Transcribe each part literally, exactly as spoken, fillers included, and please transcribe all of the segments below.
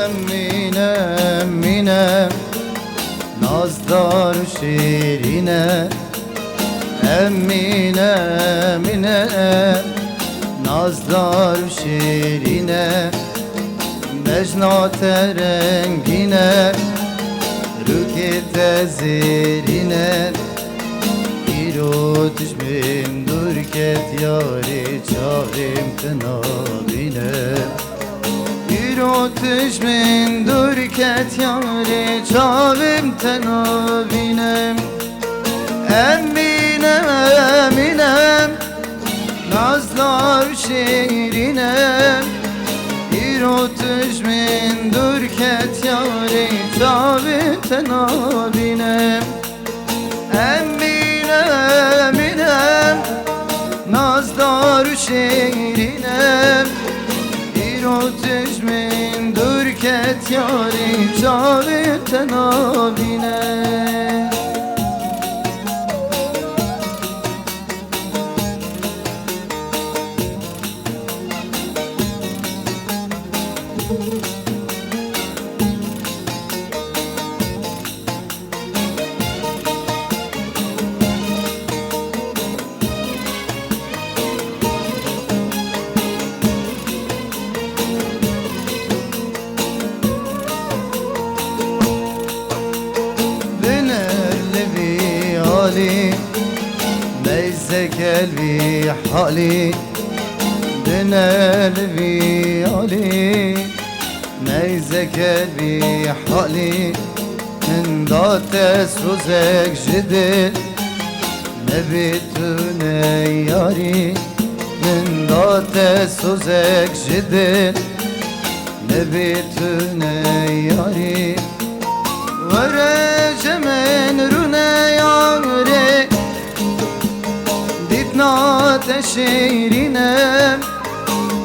Emîne, Emîne, nazdar û şêrîne. Emîne, Emîne, nazdar û şêrîne. Bejna te rengîne, rûkê te zêrîne. Îro tu ji min dûr ket yarê, çavêm te nabîne. Îro tu ji min dûr ket yarê, çavêm te nabîne. Emîne, Emîne, nazdar û şêrîne. Îro tu ji min dûr ket yarê, çavêm te nabîne. Emîne, Emîne, nazdar û şêrîne. Îro tu ji min dûr ket yarê, çavê te nabîne. Biner li vî halî, meyzeke li vî halî. Biner li vî halî, meyzeke li vî halî. Min da te sozek ji dil, nebê tu ne yarî. Min da te sozek ji dil, nebê tu ne yarî. Were ji min rûne yarê, dîtna te şêrîne.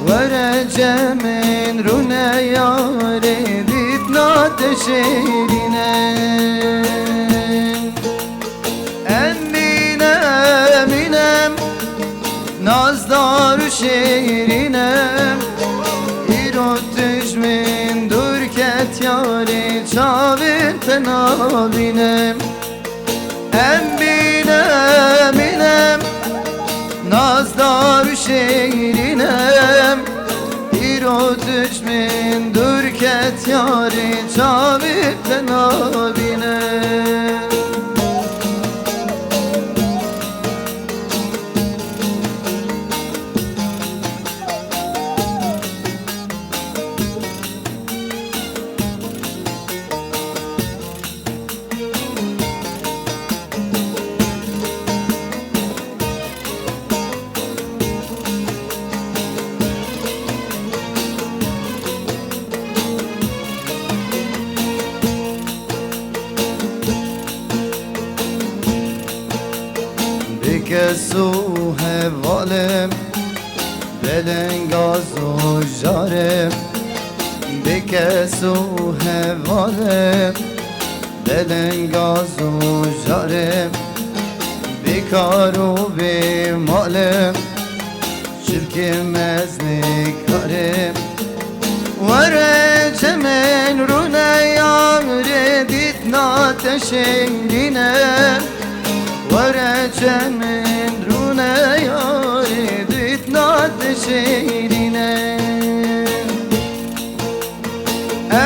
Were ji min rûne yarê, dîtna te şêrîne. Emîne, Emîne, nazdar û şêrîne. Îro tu ji min dûr ket yarê, çavên te nabîne. Emîne, Emîne, nazdar û şêrîne. Îro tu ji min dûr ket yarê, çavê te nabîne. Bi kes û hevalim, belengaz û jarim. Bi kes û hevalim, belengaz û jarim. Bi kar û bi malim, çivkê mezin karim. Were ji min rûne yarê, dîtna te şêrîne. Were ji min rûne yarê, dîtna te şêrîne.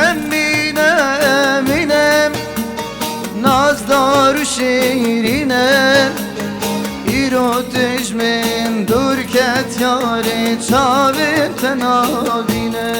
Emîne, Emîne, nazdar û şêrîne. Îro tu ji min dûr ket yarê, çavên te nabîne.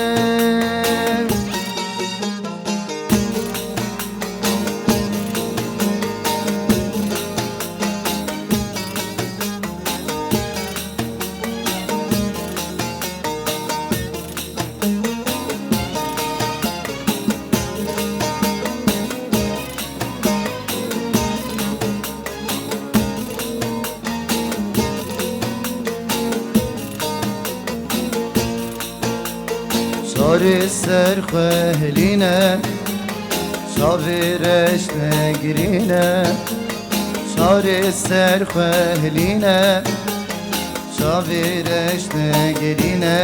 Çarê ser xwe hilîne, çavê reş negirîne. Arê ser xwe hilîne, çavê reş digirîne.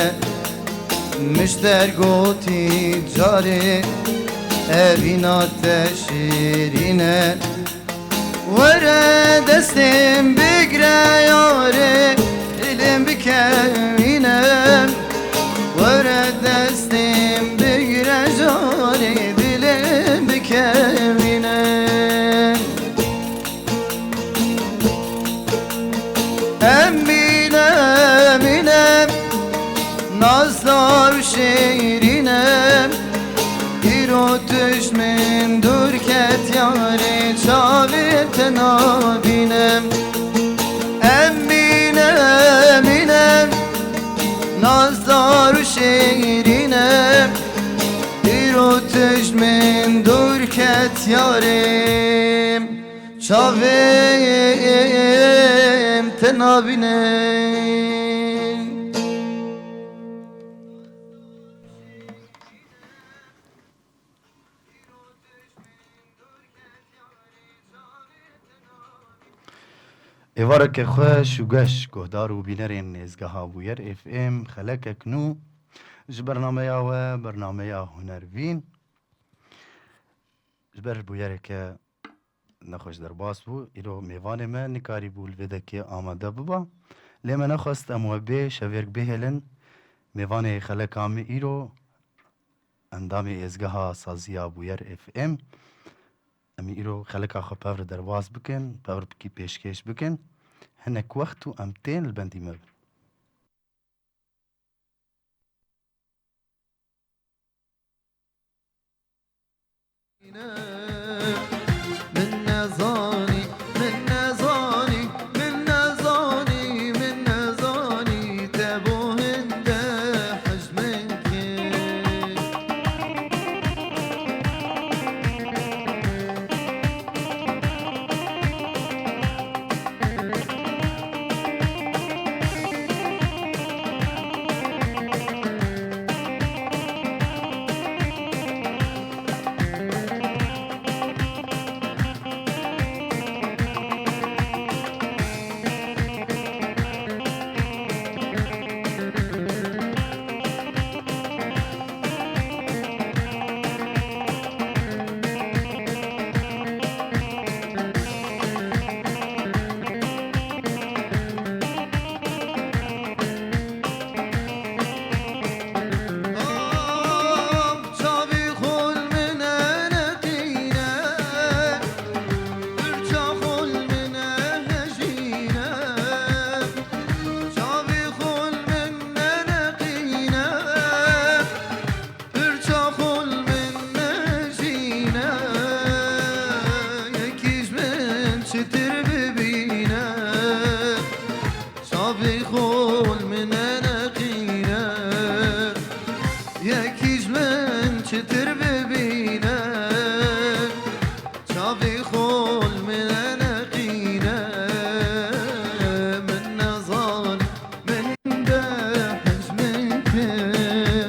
Mişter gotî carê, evîna te şêrîne. Were destên bigre yarê, dilên bikevîne. Were destên bigre carê, dilên bikevîne. Em mîne, mîne, nazdar û şêrîne. Îro tişt min dûr ket yarê, çavê te nabînim. Em mîne, mîne, nazdar û şêrîne. Îro tişt min dûr ket yarê, çavê te nabînin. Êvareke xweş û geş guhdar û bînerên êzgeha Bûyer F M, xelekek nû ji bernameya we, bernameya Hunervîn. Ji ber bûyereke nexweş derbas bû. Îro mêvanê me nikarîbû li vê dekê amade biba. Lê me nexwest em we bê şevêrk bihêlin. Mêvanê xeleka me îro endamê êzgeha saziya Bûyer F M. Em ê îro xeleka xwe pevre derbas bikin, pevre bikî pêşkêş bikin. Hinek wext û em tên li bendî me bin. Min nezanî, min nezanî, min nezanî, min nezanî, te bo hinde hej min kir. Çavê xol min eneqîne, pirça xol min hejîne. Çavê xol min eneqîne, pirça xol min hejîne. Yekî ji min çitir bibîne. Çavê xol min eneqîne, yekî ji min çitir bibîne. Çavê xol min eneqîne, min nezan, min behs min kir.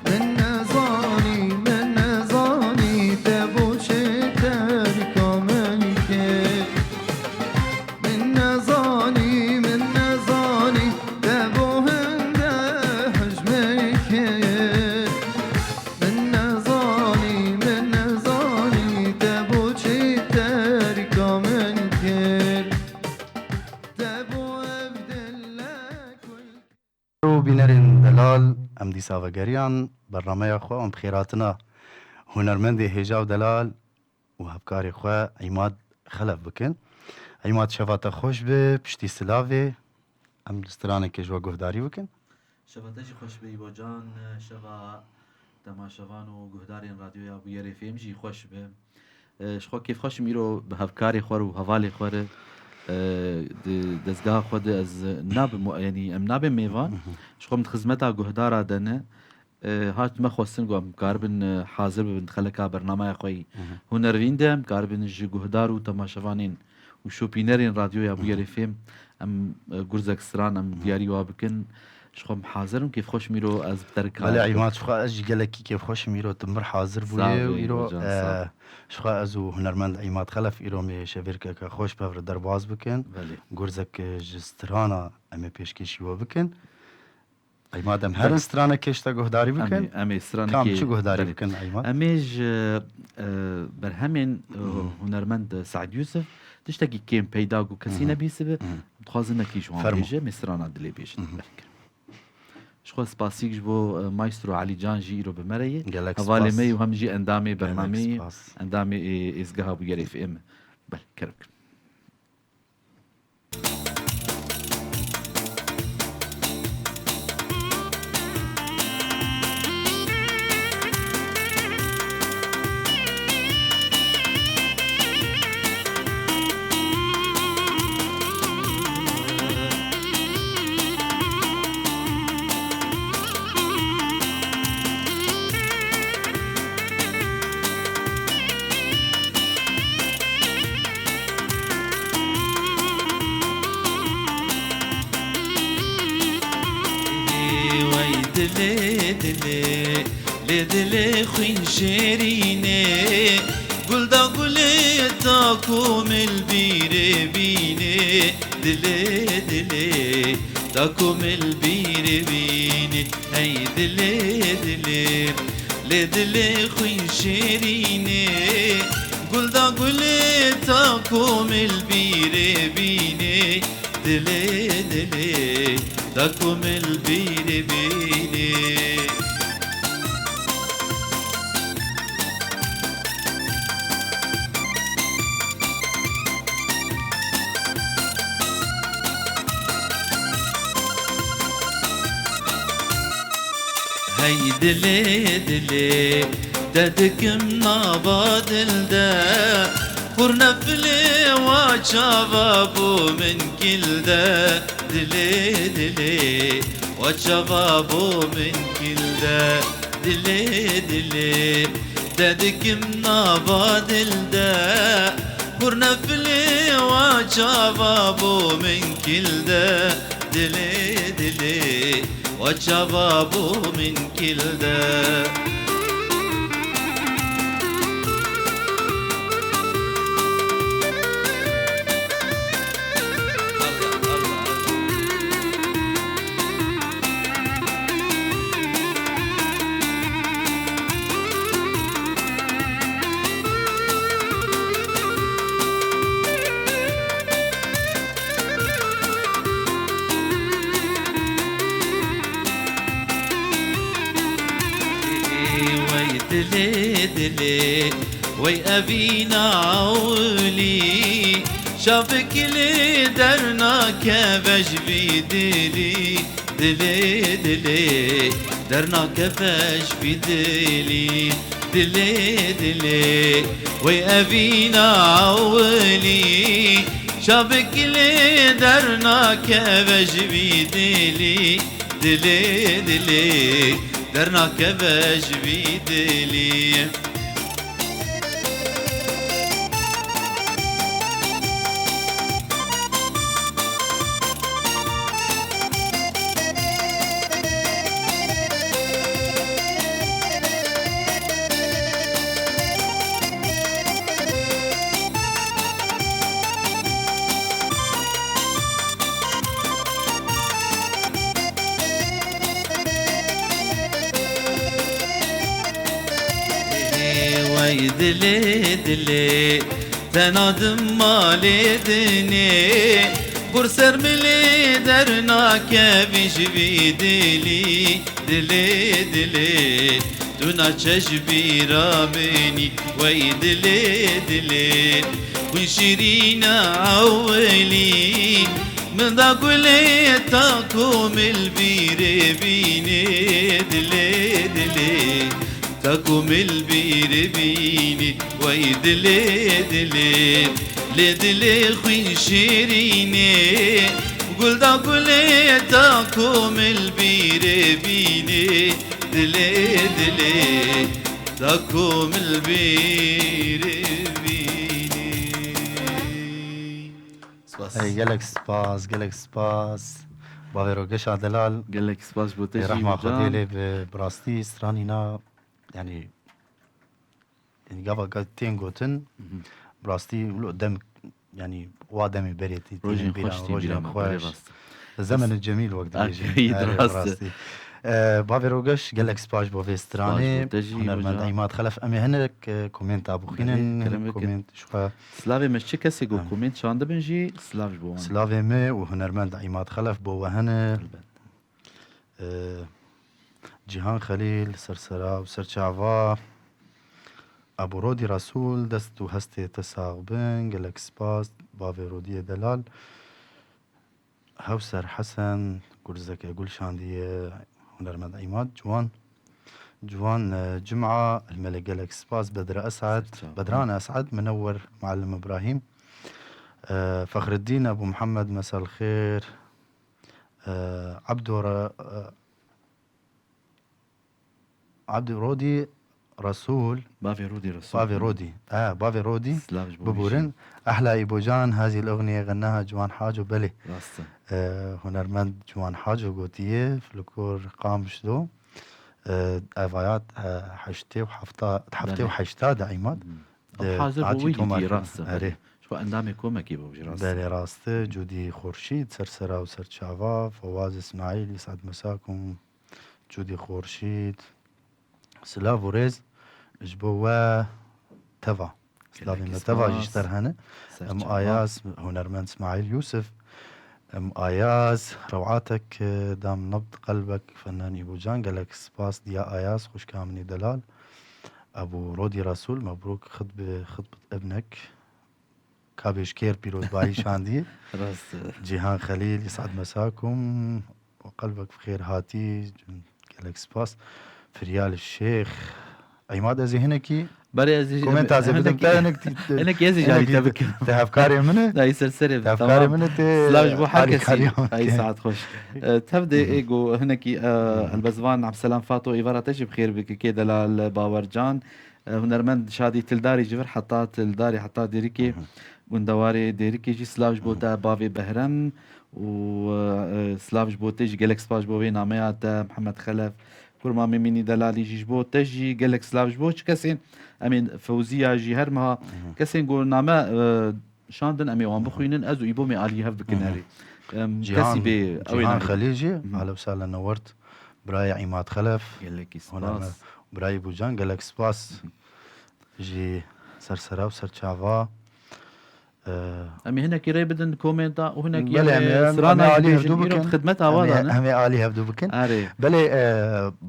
Min nezanî, min nezanî, te bo çi terka min kir. Min nezanî, min nezanî, te bo hinde hej min kir. Min nezanî, min nezanî, te bo çi terka min kir. Te bo ev dile kul û bînerên delal, em dîsa vegeriyan bernameya xwe, em bi xêr hatina hunermendê hêja û delal û hevkarê xwe Îmad Xelef bikin. Îmad, şeva te xweş be, piştî silavê em stranekê ji we guhdarî bikin. Şeva te jî xweş be Îbo can, şeva temaşevan û guhdarên radyoya Bûyerê F M jî xweş be. E, ji xwe kêfxweş im îro bi hevkarê xwe re û hevalê xwe re, e, di dezgeha xwe de ez nabim, yanî em nabên mêvan. Mhm. Ji xwe min di xizmeta guhdara de ne. E, hatime xwestin ku em karibin, e, hazir bibin di xeleka bernameya xwe yî. Mhm. Hunervîn de em karibin ji guhdar û temaşevanên û şopînerên radyoya Bûyerê F M em, e, gurzek stran em Mhm. diyarî wa bikin. Ji xwe hazir im, kêfxweş im îro ez bi te re Belê, kar bikim. Îmad, ji xwe ez jî gelekî kêfxweş im îro tu mir hazir bûyê û îro, sağ ol, can, sağ ol. Eh, ji xwe ez û hunermend Îmad Xelef îro me şevêrkeke xweş bi hev re derbas bikin. Belê. Gurzek, eh, ji strana em ê pêşkêşî we bikin. Îmad, em herin stranek kêş te guhdarî bikin. Em ê, em ê stranekê Kam çi guhdarî bikin, Îmad? Em ê ji, eh, berhemên, eh, hunermend Saîd Yûsif tiştekî kêm peyda ku kesî nebîsibe. Dixwazin nekî ji wan bêje, em ê strana dilê bêjin. Belkî. Ji xwe spasîk ji bo, eh, Maestro Elî Can jî îro bi me re ye. Gelek spas. Hevalê me ye û hem jî endamê bernameyê, endamê, ê, êzgeha bûyerê F M. Belê, kerem. Wey dilê dilê, lê dilê xwîn şêrînê, gul da gulê ta ku min li bîrê bînê, dilê dilê, ta ku min li bîrê bînê. Hey dilê dilê, lê dilê xwîn şêrînê, gul da gulê ta ku min li bîrê bînê, dilê dilê, ta ku min li bîrê bînê. Hey dilê dilê, te dikim nava dil de, xurne filê wa çava bo min kil de, dilê dilê, wa çava bo min kil de, dilê dilê, te dikim nava dil de, xurne filê wa çava bo min kil de, dilê dilê, wa çava bo min kil de. Wey dilê dilê, wey evîna ewilî, şavikilê dernakeve ji vî dilî. Dilê dilê, dernakeve ji vî dilî, dilê dilê, wey evîna ewilî, şavikilê dernakeve ji vî dilî, dilê dilê, dernakeve ji vî dilî. Wey dilê dilê, te nadim malê dinê, xur ser milê dernakevî ji vî dilî, dilê dilê, tu naçe ji bîra min î, wey dilê dilê, xwîn şîrîna ewilî, min da gulê ta ku min li bîrê bînê, dilê dilê. Ta ku min li bîrê bînî, wey dilê dilê, lê dilê xwîn şêrînê. Gul da gulê ta ku min li bîrê bînî, dilê dilê, ta ku min li bîrê bînî. Spas. Ey, gelek spas, gelek spas. Bavê Rogeşa Delal, Gelek spas bo te jî, rehma Xwedê lê bi, bi rastî stranîna, yanî, yanî gava ga tên gotin, bi rastî wilo dem, yanî wa demê berê tî, tînin bîra, rojên xweş. Zemenê cemîl wek dibêjin. Erê, bi rastî. Ee, Bavê Rogeş, gelek spas bo vê stranê. Hunermend Îmad Xelef, em ê hinek, e, komenta bixwînin, hinek komenta ji xwe. Silavê me ji çi kesê ku komênt şandibin jî silav ji bo wan. Silavê me û hunermend Îmad Xelef bo we hene. Elbet. Ee, Cîhan Xelîl, sersera û serçava. Ebû Rodî Resûl, dest û hestê te sax bin. Gelek spas, bavê Rodiyê delal. Hewser Hesen, Gurzeke Gul şandiye, hunermend Îmad, ciwan. Ciwan, e, Cuma, Elmelê gelek spas, Bedre Esad, Bedran Esad, Minewwer, Muallim Ibrahîm, e, Fexreddîn Ebû Mihemed, Mesel Xêr, e, Ebdo Re-, e, Ebdo Rodî Resûl. Bavê Rodî Resûl. Bavê Rodî. E, Bavê Rodî. Silav ji bo wî jî. Bibûrin. Ehla Îbocan, hazî l-uxniye ğennaha Ciwan Haco, belê. Rast e. E, hunermend Ciwan Haco gotiye, li gor Qamişlo. E, evayat, e, heştê û hefta, heftê û heşta de Îmad. Belê. Hmm. Ew hazir bo wî dîtî, rast e, belê. Erê. Ji bo endamê komekê bo jî, rast e. Belê, rast e. Cûdî Xurşîd, sersera û serçava, Fawaz Îsmaîl, Îsad Mesakum, Cûdî Xorşîd, silav û rêz ji bo we teva. Silavên me teva jî ji te re hene. Em Ayaz, hunermend Smaîl Yûsif, em Ayaz, rewatek, e, dam nabd qelbek, Fenan Îbocan, gelek spas, Diya Ayaz, xwişka min ê delal, Ebû Rodî Resûl, mebrûk xitbi, xitbet ebnek. Kabê ji kêr pîrozbahî şandî. Rast e. Cîhan Xelîl, Îsad Mesakum, we qelbek bi xêr hatî, gelek spas. Firyal Şêx, Îmad, ez ê hinekî, belê, ez ê komenta ez ê bidim te, hinek, hinek ez ê carî te bikim. Te hevkarê min e. Dayî ser serê. Te hevkarê min e, te. Silav ji bo her kesî. Ay, saet xweş. E, tev de ê go hinekî, e, helbestvan Ebselam Fato, êvara te jî bi xêr bike, kê delal Bawercan. E, hunermend Şadî Tildarî ji vir heta Tildarî heta Dêrikê, gundewarê Dêrikê jî silav ji bo te, bavê Behrem û, e, silav ji bo te jî, gelek spas ji bo vê nameya te, Mihemed Xelef, Kurma Mêmînî Delalî jî ji bo te jî gelek silav ji bo çi kesên, em ê Fewziya jî her meha kesên ku name, e, şandin, em ê wan bixwînin, ez û Îbo mê alî hev bikin herê. Em, Cîhan, kesî bê, ew ê Cîhan Xelîl jî, ehlen û sehlen, newert, birayê Îmad Xelef, gelekî spas. Birayê Bûcan, gelek spas. Jî sersera û serçava. Ee, em ê hinekî rê bidin komenta û hinekî, belê, em ê, em ê strana alî hevdû bibêjin, îro bikin. Xidmeta wa em ê, em ê alî hevdû bikin. Erê. Belê, e,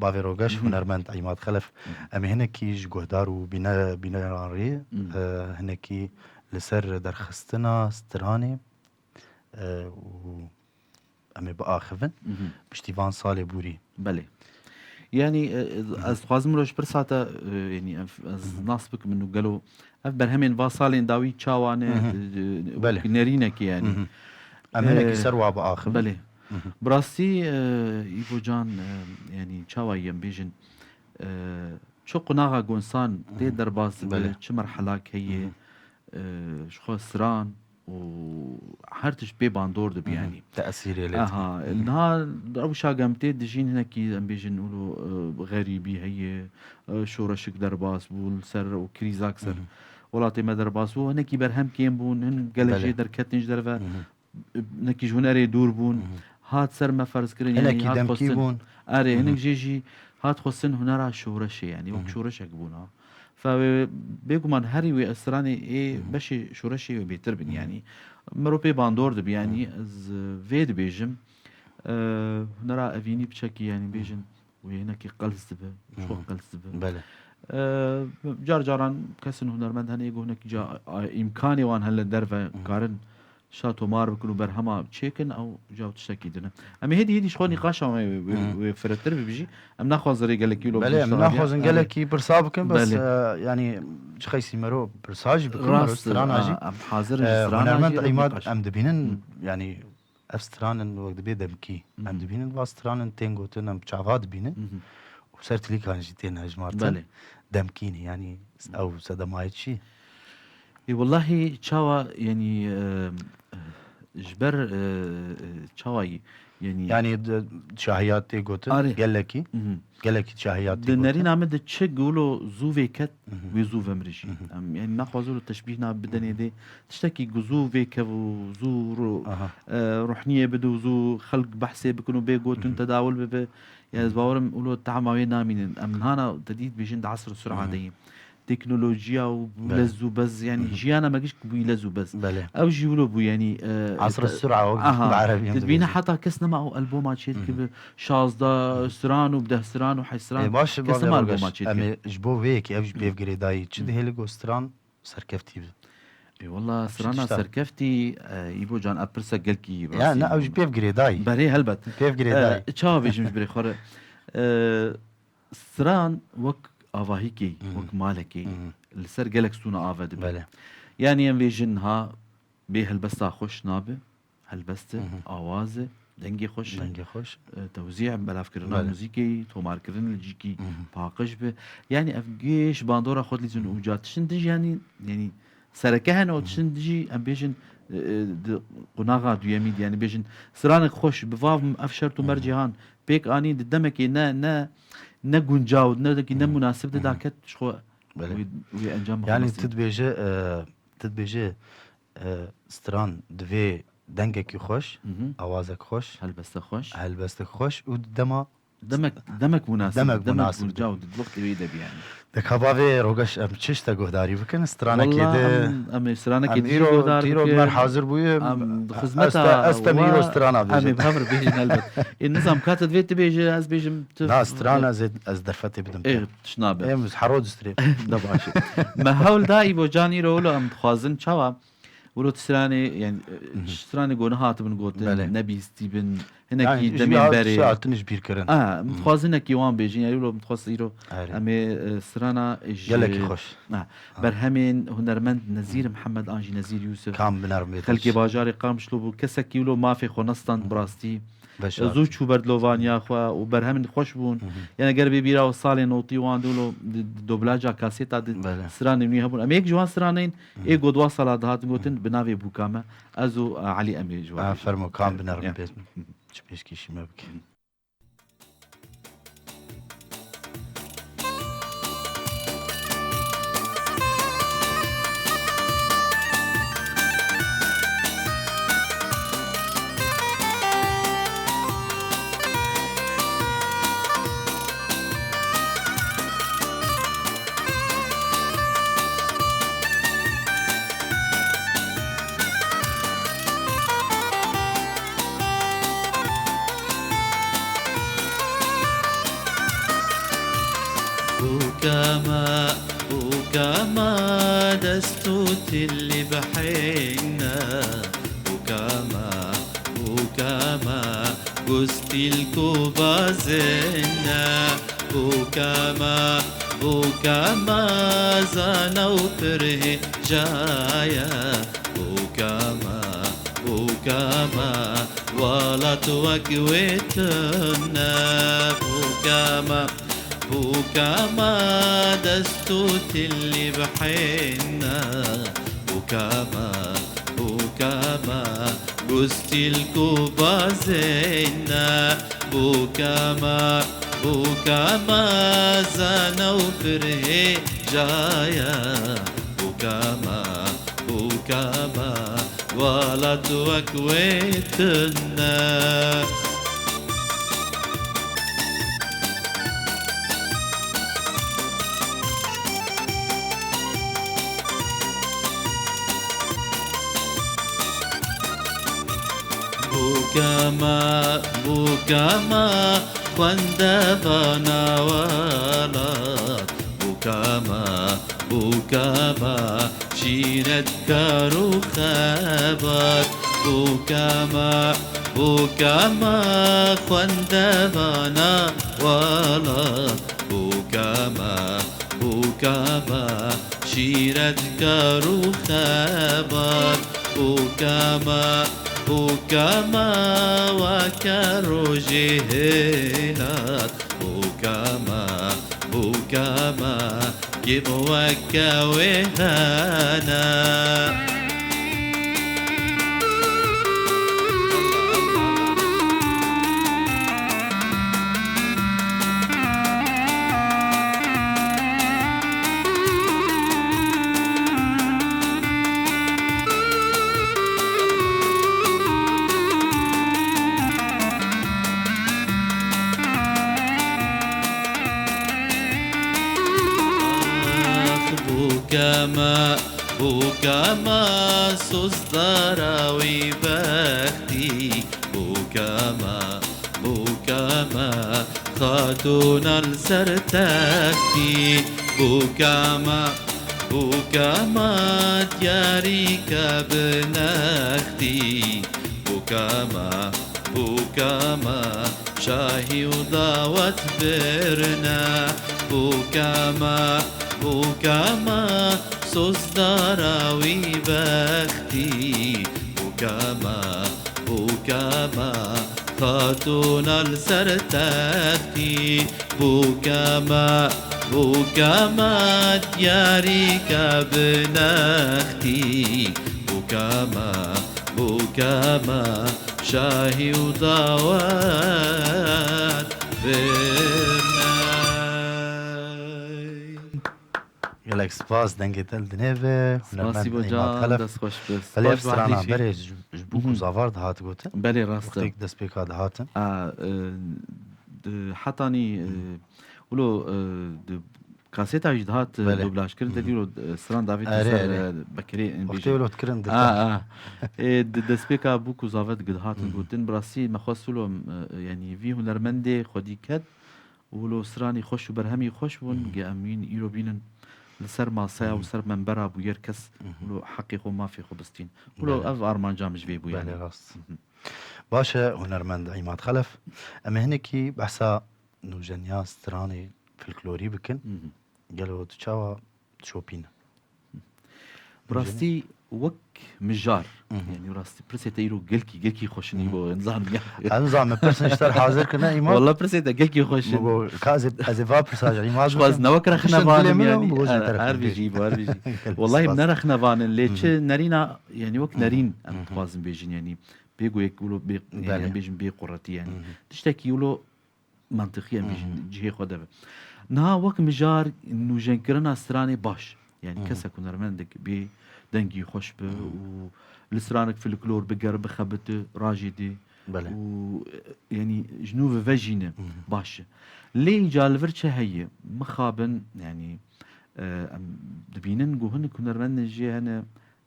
bavê Rogeş, hunermend Îmad Xelef, em ê hinekî ji guhdar û bîne-, bîneran rê, e, hinekî li ser derxistina stranê, e, û em ê biaxivin. Piştî van salê borî. Belê. Yanî, e, ez dixwazim roj pirsa te, e, yanî, ev, ez nas bikim û gelo ev berhemên va salên dawî çawa ne, e, wek nerînekê yanî. Em hinekî, e, ser wa biaxivin. Belê. Bi rastî, e, Îbo can, e, yanî çawa yê em bêjin, e, çi qunaxa gunsan tê derbas dibe, çi merhelak heye, e, ji xwe stran û her tişt pê bandor dibe yanî. Tesîrê lê dibe. Aha, niha rewşa ku em tê dijîn hinekî, em bêjin, wilo, e, xerîbî heye, e, şoreşik derbas bû li ser û krîzak ser welatê me derbas bû, hinekî berhem kêm bûn, hin gelek jê derketin ji derve. Hinekî ji hunerê dûr bûn. Hat ser me ferz kirin, yanî hinekî hat demkî xwestin bûn. Erê, hinek jê jî hat xwestin hunera şoreşê, yanî wek şoreşek bûn ha. Fe wê, bêguman herî wê stranê ê beşê şoreşê wê bêtir bin, yanî mirov pê bandor dibe, yanî ez vê dibêjim, e, hunera evînî piçekî, yanî bêjin, wê hinekî qels dibe, ji xwe qels dibe. Belê. E, car caran kesin hunermend hene, êgo hinekî ca, a, îmkanê wan hene li derve karin şa tomar bikin û berhema çêkin, ew ca tiştekî din e. Em ê hêdî hêdî ji xwe nîqaşa me wê, wê, wê firehtir bibe jî. Em naxwazin rê gelekî wilo, belê, em naxwazin gelekî pirsa bikin, bes, e, yanî ji qeysî mero pirsa jî bikin, mero strana jî. Rast e, a, em hazir in ji strana jî. E, hunermend Îmad, em dibînin, yanî ev stranin wek dibê demkî. Em dibînin va stranin tên gotin, em çava dibînin. Û ser tilîkan jî tên hejmartin. Belê. Demkî ne, yanî ew sedemayê çi? Ê, wellahî çawa, yanî, e, ji ber, e, e, çawa yî, Yanî Yani di şahiyat tê gotin, Arê. gelekî, Mhm. gelekî şahiyat tê Di gotin. nerîna min de çi gulo zû vê ket, Mhm. wê zû vemrî jî. Mhm. Em, yani naxwaze wilo teşbîh na bidenê dê. Tiştekî ku zû vê kev û zû ru-, Aha. e, ruhniyê bide û zû xelk behsê bikin û bê gotin Mhm. tedawul bibe. Yani ez Mhm. bawerim wilo tahma wê namînin. Em hana te dît bêjin di asr sura Mhm. de yî. Teknolojiya û Belê. lez û bez, yani Mhm. jiyana me giş bûyî lez û bez. Belê. Ew jî wilo bû, yani, e, Asr te-, sura, o aha, bi erebî em te dibîne dibêjin. heta kes nema ew alboma çêdike Mhm. bi şazdeh Mhm. stran û bi deh stran û heşt stran. Ê, baş, Kes baş, nema baş. alboma çêdike. Em ê ji bo vê yekê ev jî Mhm. pêv girêdayî. Çi Mhm. dihêle ku stran serkeftî bi? Ê, wela Ev strana tişta. serkeftî, e, îbo can ev pirsa gelkî Ya, ne, ew jî rastî. pêv girêdayî. Berê helbet. Pêv girêdayî. E, çawa bêjim ji birê xwe re? E, Stran wek avahîkê, Mhm. wek malekê Mhm. li ser gelek stûna ava dibe. Belê. Yanî em vêjin niha bê helbesta xweş nabe, helbest e, Mhm. awaz e, dengê xweş e, Dengê xweş. e, tewzî, belavkirina Belê. muzîkê, tomarkirin li cîkî Mhm. paqij be. Yanî ev gêş bandora xwe dilîzin û ca tiştin dij yanî, yanî sereke hene û Mhm. tiştin dijî em bêjin, e, e, di qunaxa duyemî de, yanî bêjin stranek xweş bi vav ev şert û Mhm. mercê han pêk anî di demekê ne, ne, ne guncaw, ne dekî ne Mhm. munasib de Mhm. daket ji xwe Belê. wî, wî encam Yanî bixwe tu dibêje, e, tu dibêje, e, stran divê dengekî xweş, Mhm. awazek xweş, Helbeste xweş. helbestek xweş û dema Demek, demek munasib, Demek demek munasib. guncaw di wextê wê de bi yani. Deka bavê Rogeş em çi ji te guhdarî bikin? Stranekê Walla de em, em ê stranekê em dî îro, guhdar îro bikin. mer hazir bûye. Em di Ez xizmeta te, ez te wa, îro strana em ê bêjin. bi hev re bêjin helbet. Ê, nizam ka te divê tu bêje, ez bêjim tu. Na, strana ez, ez derfetê bidim Ê, te. tişt nabe. Em hero distrê. Da baş e. Me hewl da îbo can îro wilo em dixwazin çawa? Wilo stranê, yani, Mhm. stranê gone hatibin gotin, Belê. nebîstî bin, hinekî Yani, demên ji berê. Hatin ji bîr kirin. Ah, Mhm. min dixwaz hinekî wan bêjin, yani, wilo min dixwaz îro Erê. em ê, e, strana ji Gelekî xweş. Ah, Ha. berhemên hunermend Nezîr Mhm. Mihemed an jî Nezîr Yûsif. Kam binerm bê Xelkê baş. bajarê Qamişlo bû, kesekî wilo mafê xwe nestand Mhm. bi rastî. Veşart. Zû çû berdlovaniya xwe û berhemên xweş bûn. Mhm. Yanî ger bê bîra û salên notî wan dûlo di, di doblaja kasêta di Belê. stranên wî hebûn. Em yek ji wan stranên Mhm. ê ku di wan sala dihatin gotin Mhm. bi navê Bûka Me. Ez û, e, Elî em ê ji wan Ha, bêjin. fermo, kam binerm Ya. bê. Çi pêşkêşî me bike. Bûka me, bûka me, dest û tilî bihêne. Bûka me, bûka me, gustîl ku bazêne. Bûka me, bûka me, zana û pirhê jaye. Bûka me, bûka me, welat wek wê tune. Bûka me, bûka me, dest û tilî bihêne. Bûka me, bûka me, gustîl ku bazêne. Bûka me, bûka me, zana û pirhê jaye. Bûka me, bûka me, welat wek wê tune. Bûka me, bûka me, xwendevana welat. Bûka me, bûka me, şîret kar û xebat. Bûka me, bûka me, xwendevana welat. Bûka me, bûka me, şîret kar û xebat. Bûka me, bûka me, weke rojê hêlat. Bûka me, bûka me, kêm weke wê hene. me, bûka me, sozdara wî bextî, bûka me, bûka me, xatûna li ser textî, bûka me, bûka me, diyarî ke bi nextî, bûka me, bûka me, şahî û dawet birine, bûka me, bûka me, sozdara wî bextî, bûka me, bûka me, xatûna li ser textî, bûka me, bûka me, diyarî ke bi nextî, bûka me, bûka me, şahî û dawet birine. Gelek spas, dengê te li dinê be. Spasî hunermend bo Îmad can, Xelef. Dest xweş be. Belê, ev strana berê ji, ji bûk û zavar dihat gotin. Belê, rast e. Wextê destpêka dihatin. A, e, di hetanî, e, wilo, e, di kaseta jî dihat, e, Belê. Dublajkirin, te dîro, e, stran davêt Erê, ser, erê. E, Bekirê, em Wextê bêjin. Wilo dikirin A, dikir. A. E, di destpêka bûk û zavet dihatin gotin. Bi rastî me xwest wilo, e, yanî vî hunermendê xwedî ket. Wilo stranî xweş û berhemî xweş bûn, ge em wîn îro bînin li ser maseya û ser membera bûyer kes wilo heqê xwe, mafê xwe bistîn. Wilo Belê. Ev armanca min ji vê bû Belê yani. Rast. Baş e, hunermend Îmad Xelef. Em ê hinekî behsa nûjeniya stranê folklorî bikin. Gelo tu çawa şopîne? Bi rastî wek mijar, yanî bi rastî pirsê te îro gelkî, gelkî xweş in îbo, nizanim ya. Em zanim, pirsên ji te re hazir kirine, Îmad. Walla pirsê te gelkî xweş in. Min got, ka ez ê, ez ê va pirsa ji Îmad bikim. Ji xwe ez ne wek rexne vanim yanî. Her bijî bo, her bijî. Wallahî ne rexne vanin, lê çi nerîna, yanî wek nerîn em dixwazin bêjin, yanî bê goyek wilo bê, yanî em bêjin bê quretî yanî. Tiştekî wilo mantiqî em bêjin cihê xwe de be. Niha wek mijar nûjenkirina stranê baş. Yani kesek hunermendek bê dengî xweş be û li stranek folklor biger, bixebite, rajê dê Belê. Û, e, yani ji nû ve vejîne baş e. Lê îca li vir çi heye? Mixabin, yani, e, em dibînin ku hinek hunermendên jê hene,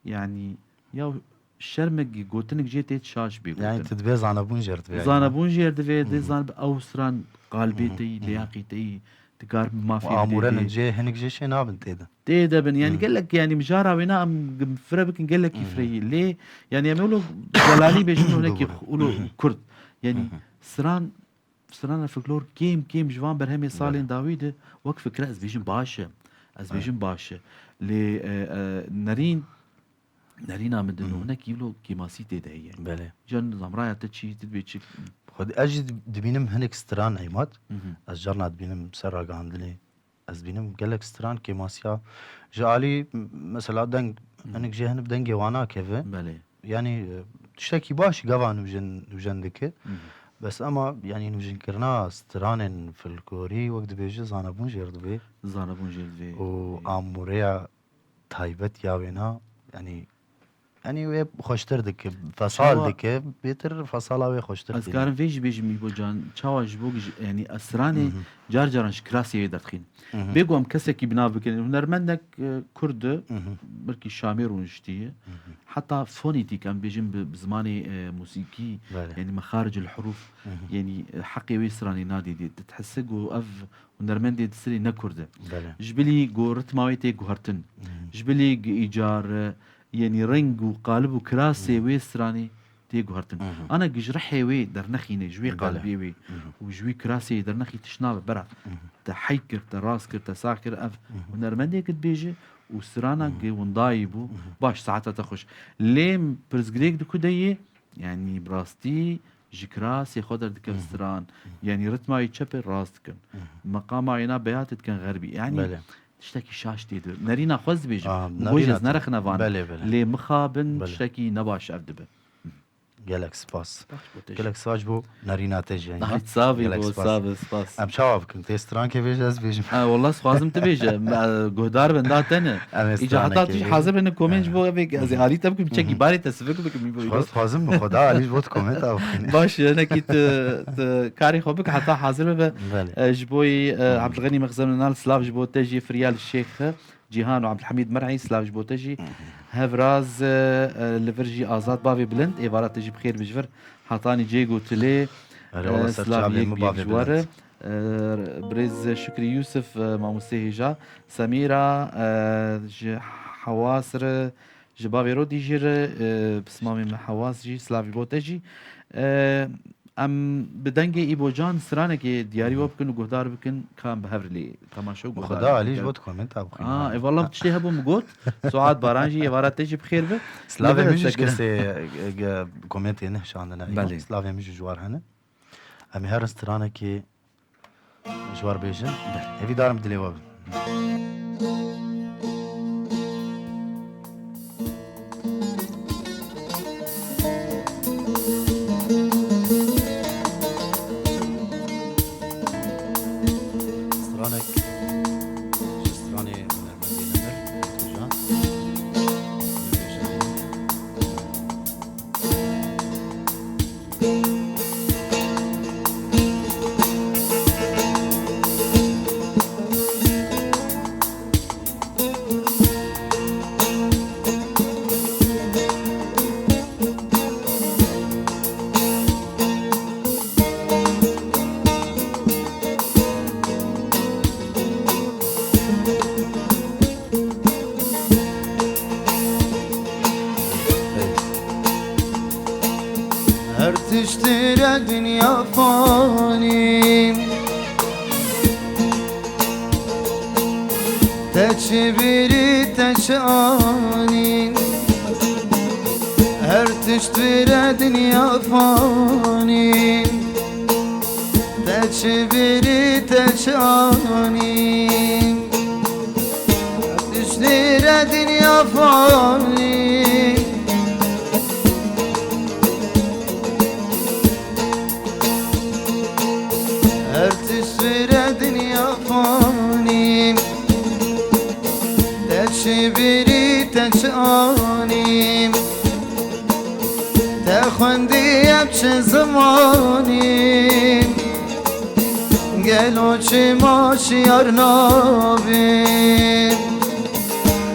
yani, ya şermek gotinek jê tê şaş bê Yani gotin. Tu dibê zanebûn jêr divê. Zanebûn jêr divê, dê zan ew stran qalbê te yî, liyaqî te yî, dikar mafê Û bidê amûrenên dê. Jê hinek jê şê nabin tê de. Tê de bin. Yani gelek, yani mijara wêna em gim fire bikin gelekî fireyî. Lê yani em wilo delalî bêjin wilo nekî wilo kurd. Yani stran, strana folklor kêm kêm ji van berhemê salên dawî de wek fikre ez bêjim baş e. Ez bêjim baş e. Lê, e, e, nerîn Nerîna min di nû hinekî wilo kêmasî tê de heye. Belê. Can zamraya te çi, tu dibê çi? Xwedî ez jî dib-, dibînim hinek stran Îmad. Ez carna dibînim ser ragihandinê. Ez dibînim gelek stran kêmasiya ji alî, m-, mesela deng, hinek jê hinek dengê wan nakeve. Belê. Yani, e, tiştekî baş gava nûjen, nûjen dike. Bes ema, yani nûjenkirina stranên folklorî wek dibêje zanebûn jêr dibê. Zanebûn jêr dibê. Û amûreya taybet ya wêna, yani, yani wê xweştir dike, fesal Çawa dike, bêtir fesala wê xweştir Ez dike. Karim vê jî bêjim, Îbo can, çawa ji bo ji, yani, stranê car caran ji kirasê wê derdixîn. Bê ku em kesekî bi nav bikin, hunermendek, e, kurd e, belkî Şamê rûniştiye, heta fonetîk, em bêjin bi, bi zimanê, e, musîkî, Belê. Yani, mexaricil huruf, yani, e, heqê wê stranê nadê dê. Dithese ku ev hunermendê di sirê ne kurd e. Belê. Ji bilî ku ritma wê tê guhertin. Ji bilî ku îcar, e, yenî reng û qalib û kirasê wê stranê tê guhertin. Ana ku ji rihê wê dernexîne, ji wê Belê. Qalibê wê û ji wî kirasê dernexî tişt nabe bera. Te heyk kir, te rast kir, te sax kir, ev hunermendê ku dibêje û strana ku windayî bû, baş, saeta te xweş. Lê pirsgirêk di ku de yê, Yanî bi rastî ji kirasê xwe derdike stran. Yanî ritma wî çep e, rast dikin. Meqama wêna beyatê dikin xerbî. Yanî Belê. Tiştekî şaş tê de. Nerîna xwe ez dibêjim. Ah, Min got jî nerîna ez te. Nerexne van. Belê, belê. Lê mixabin Belê. Tiştekî ne baş ev dibe. Gelek spas. Baş bo te jî. Gelek spas ji bo nerîna te jî. Ay, sağ ol, Gelek bo, spas. Sağ ol, spas. Em çawa bikin? Tê strankê bêje ez bêjim. Ha, wallah, dixwazim tu bêje. Em, e, guhdar bin, da te ne. Em ê Îca heta stranekê tu jî bêjin. Hazir bin, komên ji bo evê ez ê alî te bikim, çekî barê te sivik bikim, î bo Xwest, îro. Xwazim bi xwe da alî ji bo tu komenta bixwîne. Baş, hinekî tu, tu karê xwe bik, heta hazir bibe. Belê. E, ji bo yî, e, Abdulganî Mexzem Nal, silav ji bo te jî, Firyal Şêx. Cîhan û Ebdulhemîd Mir'î, silav ji bo te jî. Hevraz, e, e, li vir jî Azad Bavê Bilind, êvara te jî bi xêr be ji vir. Hetanî Cêg û Tilê, Erê, e, wala ser silav çavê yek min bi yek bavê ji war e. Bilind. E, birêz Şukrî Yûsif, e, mamostê hêja. Semîra, e, ji Hewas re, ji bavê Rodî jî re, e, pismamê me Hewas jî, silavî bo te jî. E, em bi dengê Îbocan stranekê diyarî we bikin û guhdar bikin, ka em bi hev re lê temaşe û guhdar bikin. Xweda alî ji bo tu komenta bixwîne. Aa, e, valla tiştê hebû min got. Suat Baran jî êvara te jî bi xêr be. Silavê min jî ji kesê, e, e, komentê nehşandine. Belê. Silavê min jî ji war hene. Em ê herin stranekê ji war bêjin. Belê. Hêvîdarim dilê we bin. Stranek ji stranê hunermendê nemir, Tojan. Her tişt vire dinya fanî. Te çi birî, te çi anî. Her tişt vire dinya fanî. Te çi birî, te çi anî. Her tişt vire dinya fanî. Her tişt vire dinya fanî. Te çi birî, te çi anî. Te xwendiye bi çi zimanî. Gelo çima şiyar nabî.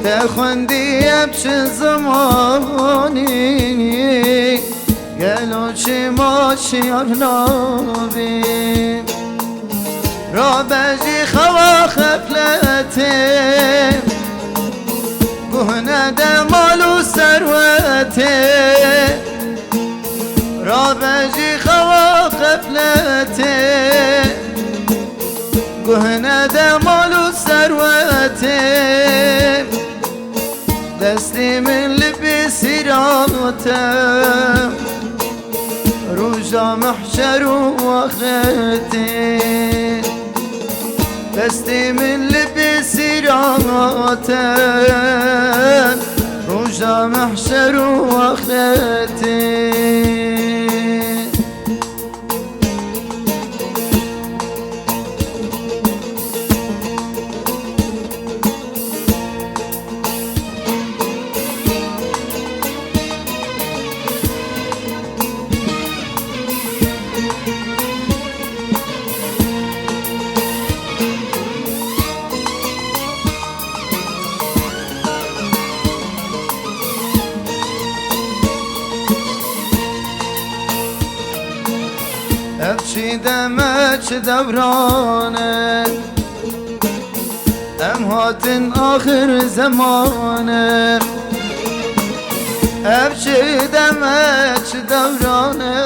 Te xwendiye bi çi zimanî. Gelo çima şiyar nabî. Rabe jî xewa xefletê. Guh nede mal û serwetê. Rabe jî xewa xefletê. Guh nede mal û serwetê. Destê min li pê sîrate. Roja mehşer û axretê. Destê min li pê sîrate. Roja mehşer û axretê. Ev çi deme, çi dewran e. Em hatin axir zeman e. Ev çi deme, çi dewran e.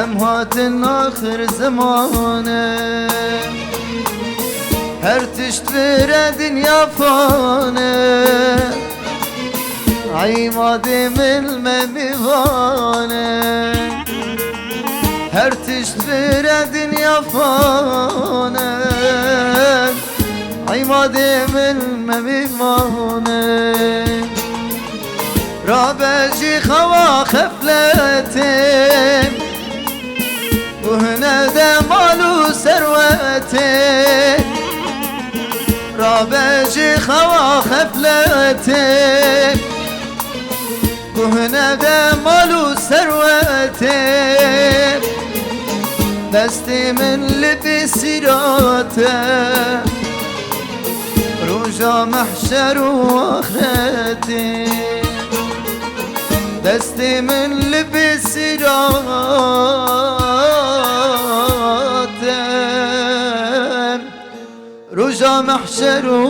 Em hatin axir zeman e. Her tişt vire dinya fan e. Îmadê min me mîvan e. Her tişt vire dinya fan e. Îmadê min me mîvan e. Rabe jî xewa xefletê. Guh nede mal û serwetê. Rabe jî xewa xefletê. Guh nede mal û serwetê. Destê min li pê sîrate. Roja mehşer û axretê, destê min li bê sîratin. Roja mehşer û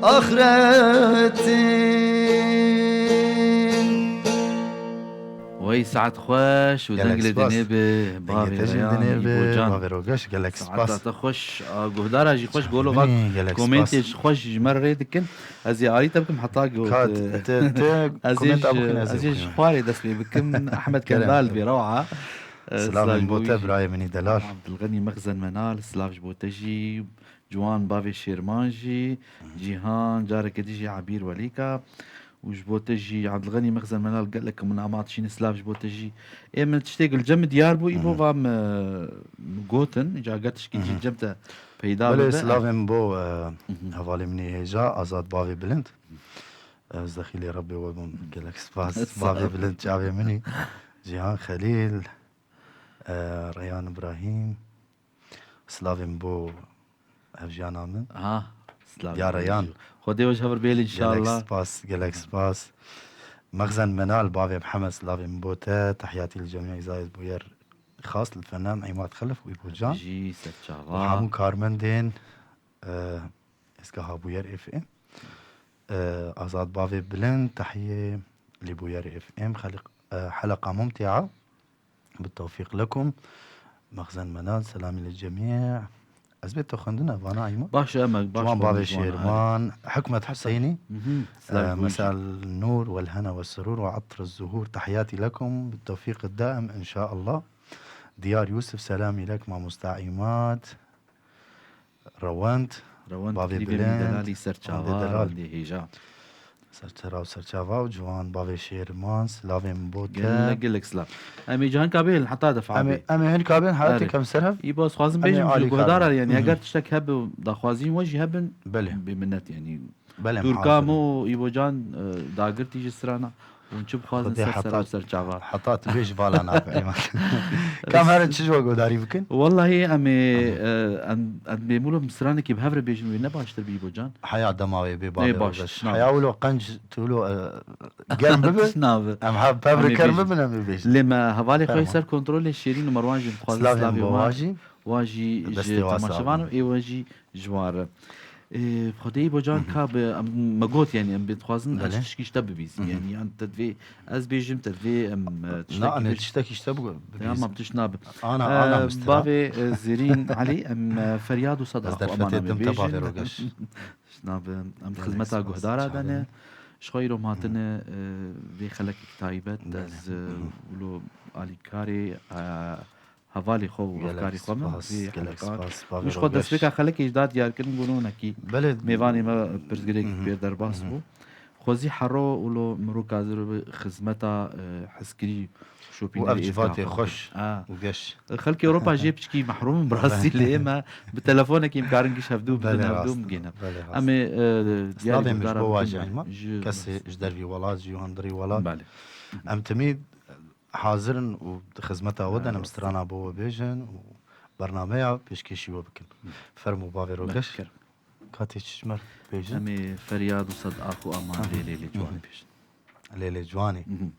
axretê. Wey saet xweş û Gelek deng li spas. Dinê bi Dengê bavê te jî Reyan, dinê bi Îbo Can. Bavê Rogeş, gelek Saeta spas. Te xweş, a, guhdara jî xweş, Çavê golo min va ê, gelek komentê spas. Ji xweş ji me re rê dikin. Ez ê alî te bikim heta got, Kat, e, te, te ez ê komenta ji, bixwîne, ez ê ez ê ji bixwîne. Xwarê dest pê bikim. Ahmed Kerem. Kendal vê rewa. E, Silavên silav ji bo te, wî. Birayê min î delal. Abdulganî Mexzen Menal, silav ji bo te jî. Ciwan bavê Şêrman jî, Cîhan, careke dî jî Ebîr Welîka û ji bo te jî Abdulganî Mexzen Menal gelek min amat şîne silav ji bo te jî. Ê min tiştê gilcem diyar bû, îbo va me, me gotin, îca ger tişkî jî cem te peyda Belê bibe. Silavên bo, e, hevalê min ê hêja, Azad bavê bilind. Ez dexîlê Rebbê we bûm. Gelek spas. Sağ ol. Bavê bilind çavê min î. Cîhan Xelîl, e, Reyan Îbrahîm. Silavên bo hevjiyana min. Ha, silavên Ya bo Reyan. Xwedê we ji hev re bêle Gelek înşallah. Spas, gelek spas. Mexzen Menal, bavê Mihemed, silavên bo te. Tehiyatî li cemî îzayê bo yer xas li fenem Îmad Xelif û Îbo Can. Jî serçava. Û hemû karmendên, e, êzgeha Bûyer F M. E, Azad bavê bilind, tehiyê li Bûyer F M. Xeliq-, e, heleqa mumtia. Bitewfîq lekum. Mexzen Menal, selamî li cemî. Ez bê te xwendine, vana Îmad. Baş e, em baş Ciwan bavê Şêrman, Hikmet Huseyinî, Mhm. Silav e, ji bo Mesal Nûr, wel hena we surûr we etr zuhûr. Tehiyatî lekum, bitewfîq daim, înşaallah. Diyar Yusuf, selamî lek, mamosta Îmad. Rewend, Rewend bavê Krîvê bilind, Delalî serçava, Rewendê delal. Rewendê hêja. Serçera û serçava û ciwan, bavê Şêrman, silavên bo te. Gelek, gelek silav. Em ê ji hinka bên heta defa Em ê, bê. Em ê hinka bên, heta Erê. Tekem ser hev. Îbo, ez xwazim Em ê bêjim, ji alîkar guhdara, bin. yani, Mhm. Eger tiştek hebe, daxwazîn we jî hebin, Belê. Bê minnet, yani. Belê, Turka mihazir. Mo, Îbo Can, e, dagirtî ji strana. Hûn çi bixwazin Xwedê ser heta, ser ser çava? Heta tu bêjî vala nabe, eyvallah. Kam herin çi ji we godarî bikin? Wallahî em ê, Aha. e, em, em bêmûlo stranekî bi hev re bêjin wê ne baştir bî Îbo Can? Heya dema wê bê Ê, bavê baş, Rogeş. Nabe. Heya wilo qenc tu wilo, e, germ bibe. Tişt nabe. Em hev pev Em re ê germ bêjin. Bibin, em ê bêjin. Lê me hevalê xwe Fermo. Ser kontrolê Şêrîn û Merwan jî dixwazin Silavên silavê bo wan. Wa jî Destê ji wa temaşevan û sağ ê we jî ji wan re. Ê, Xwedê Îbo Can Mhm. ka bi, em, me got, yani, em bê dixwazin ez Belê. Tişkî ji te bibîzim. Mhm. Yani, yan te divê ez bêjim, te divê em, e, Na, tiştekî em ê bêj-, tiştekî ji te bigo-, bibîzim. Tamam, tişt nabe. Ana, E, ana, mistira. Bavê, e, Zerîn Elî, em, e, feryad û sed Ez axu derfetê aman em ê dim te bêjin. Bavê Rogeş. Tişt nabe, em Gelek xizmeta spas, guhdara çavê dene. Min. Ji xwe îro hatine, Mhm. e, vê xelekek taybet. Belê. Ez, e, Mhm. wilo alîkarê, e, hevalê xwe û Gelek hevkarê xwe me spas, vê gelek helekan. Spas, Bavê Min ji xwe Rogeş. Destpêka xelekê ji da diyarkirin, got, nonekî Belê. Mêvanê me pirsgirêk Mhm, pêr derbas mhm. Bû. Xwezî hero wilo mirok hazir bi xizmeta, e, hezkirî û şopînerê Û ev êzgeha civatê xwe xweş bikin. Ha. Û geş. Xelkê Ewropa jê piçkî mehrûm in, bi rastî lê me bi telefonekî em karin giş hevdû bidin Belê hevdû rast. Em gêne. Belê rast. Em ê, e, diyarî Slavê min ji guhdara bo wa bikin. Jî Eyman. Ji Kesê ji dervî welat, ji hundirî welat. Belê. Em timî hazir in û di xizmeta we de ne, em Rastî. Strana bo we bêjin û bernameya pêşkêşî we bikin. Fermo bavê Rogeş. Belê, kerem. Katê çi ji me re bêjin? Em ê feryad û sed ax û aman Aha. lê, lê, lê ciwanê Mhm. bêjin. Lê, lê ciwanê. Mhm.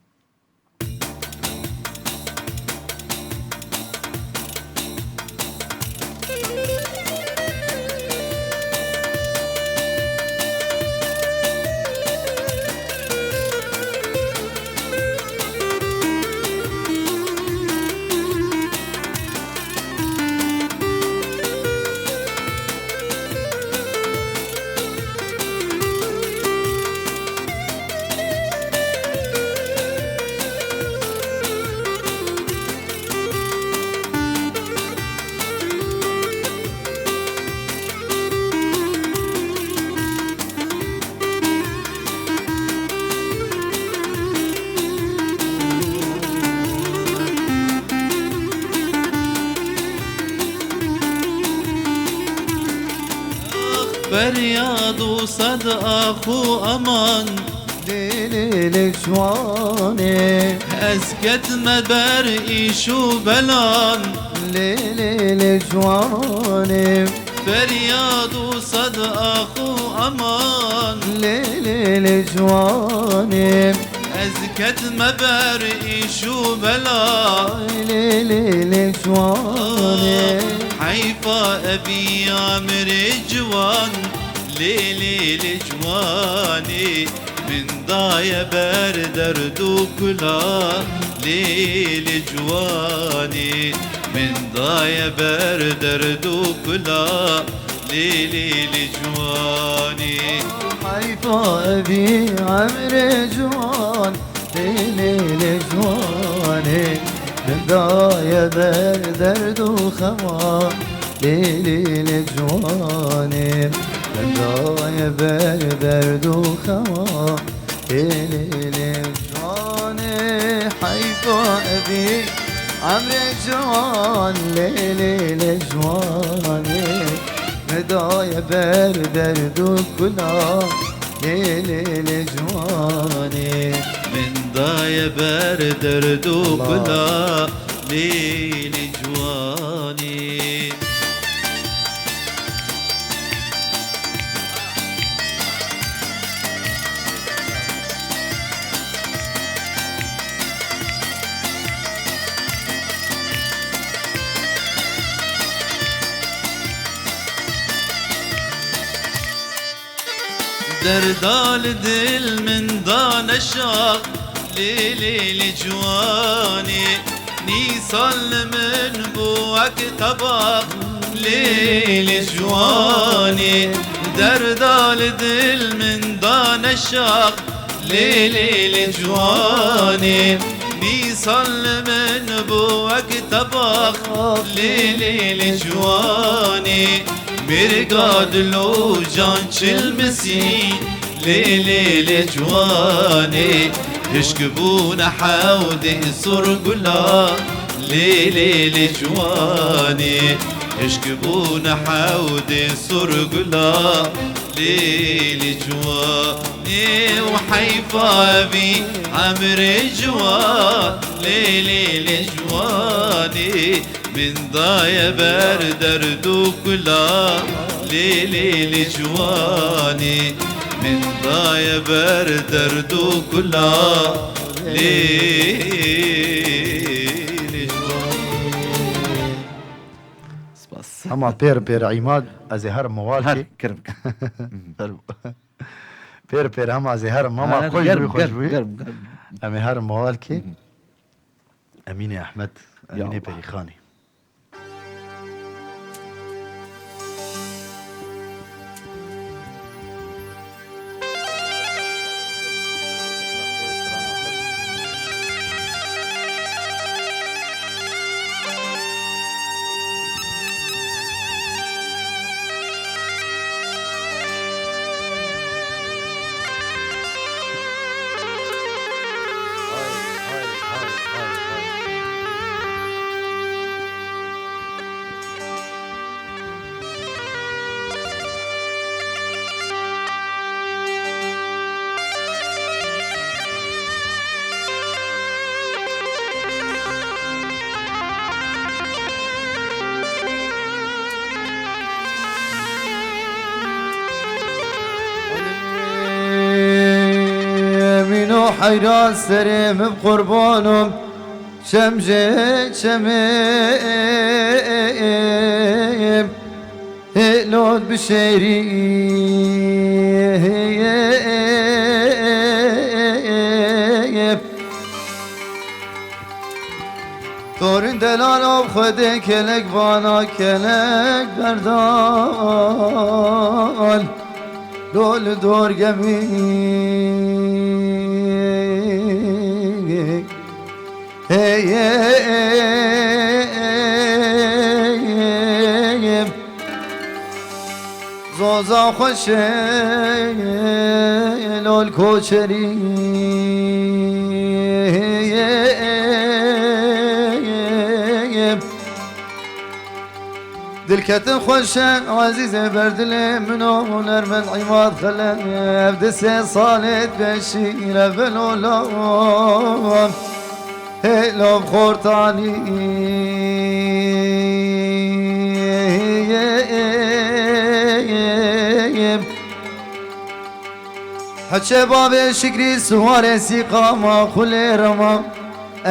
Feryad û sed ax û aman. Lê, lê, lê, ciwanê. Ez ketime ber îş û belan. Lê, lê, lê, ciwanê. Feryad û sed ax û eman. Lê lê lê ciwanê. Ez ketime ber îş û bela. Lê lê lê ciwanê. Heyfa evî amirê ciwan. Lê lê lê ciwanê. Min daye ber derd û kula. Lê lê ciwanê. Min daye ber derd û kula. Lê lê lê ciwanê. Heyfa evî emrê ciwan. Lê lê lê ciwanê. Min daye ber derd û xema. Lê lê lê ciwanê. Min daye ber derd û xema. Lê lê lê ciwanê, heyfa evî emrê ciwan. Lê lê lê ciwanê, min daye ber derd û kula. Lê lê lê ciwanê, min daye ber derd û kula. Lê lê ciwanê. Derda li dil min dane şax, lê lê lê ciwanê. Nîsan li min bû wek tebax, lê lê ciwanê. Derda li dil min dane şax, lê lê lê ciwanê. Nîsan li min bû wek tebax, lê lê lê ciwanê. Mêrga dil û can çilmisî, lê lê lê ciwanê. Hişk bûne hewdê surgula, lê lê lê ciwanê. Hişk bûne hewdê surgula, lê lê ciwanê. Û heyfa vî emrê ciwan, lê lê lê ciwanê. Min daye ber derd û kula, lê lê lê ciwanê. Min daye ber derd û kula, lê lê ciwanê. Spas. Hema pêr pêr Îmad, ez ê herim mewal Her kê. Kirim. Her pêr pêr hema ez ê herim, hema Her xweş germ, bû, xweş germ, bû. Germ, germ. Em ê herim mewal kê. Hı hı. Emînê Ehmed, Ya Emînê Allah. Perîxanî. Emîno heyra serê min qurbanim. Çem jê çemê hêlot bi şêrî. Torîn delal av Xwedê kelek vana kelek berdal. Lol dor gemî. Hey, hey, hey, hey, hey. Zoza xweş e, lol koçerî. Dilketin xweş e, ezîzê berdilê min û hunermend Îmad Xelef. Ev di sê salê pêşî re velo lawan. Hê lov xortanî. Heçe bavê Şikrî siwarê sîqama xulê rema.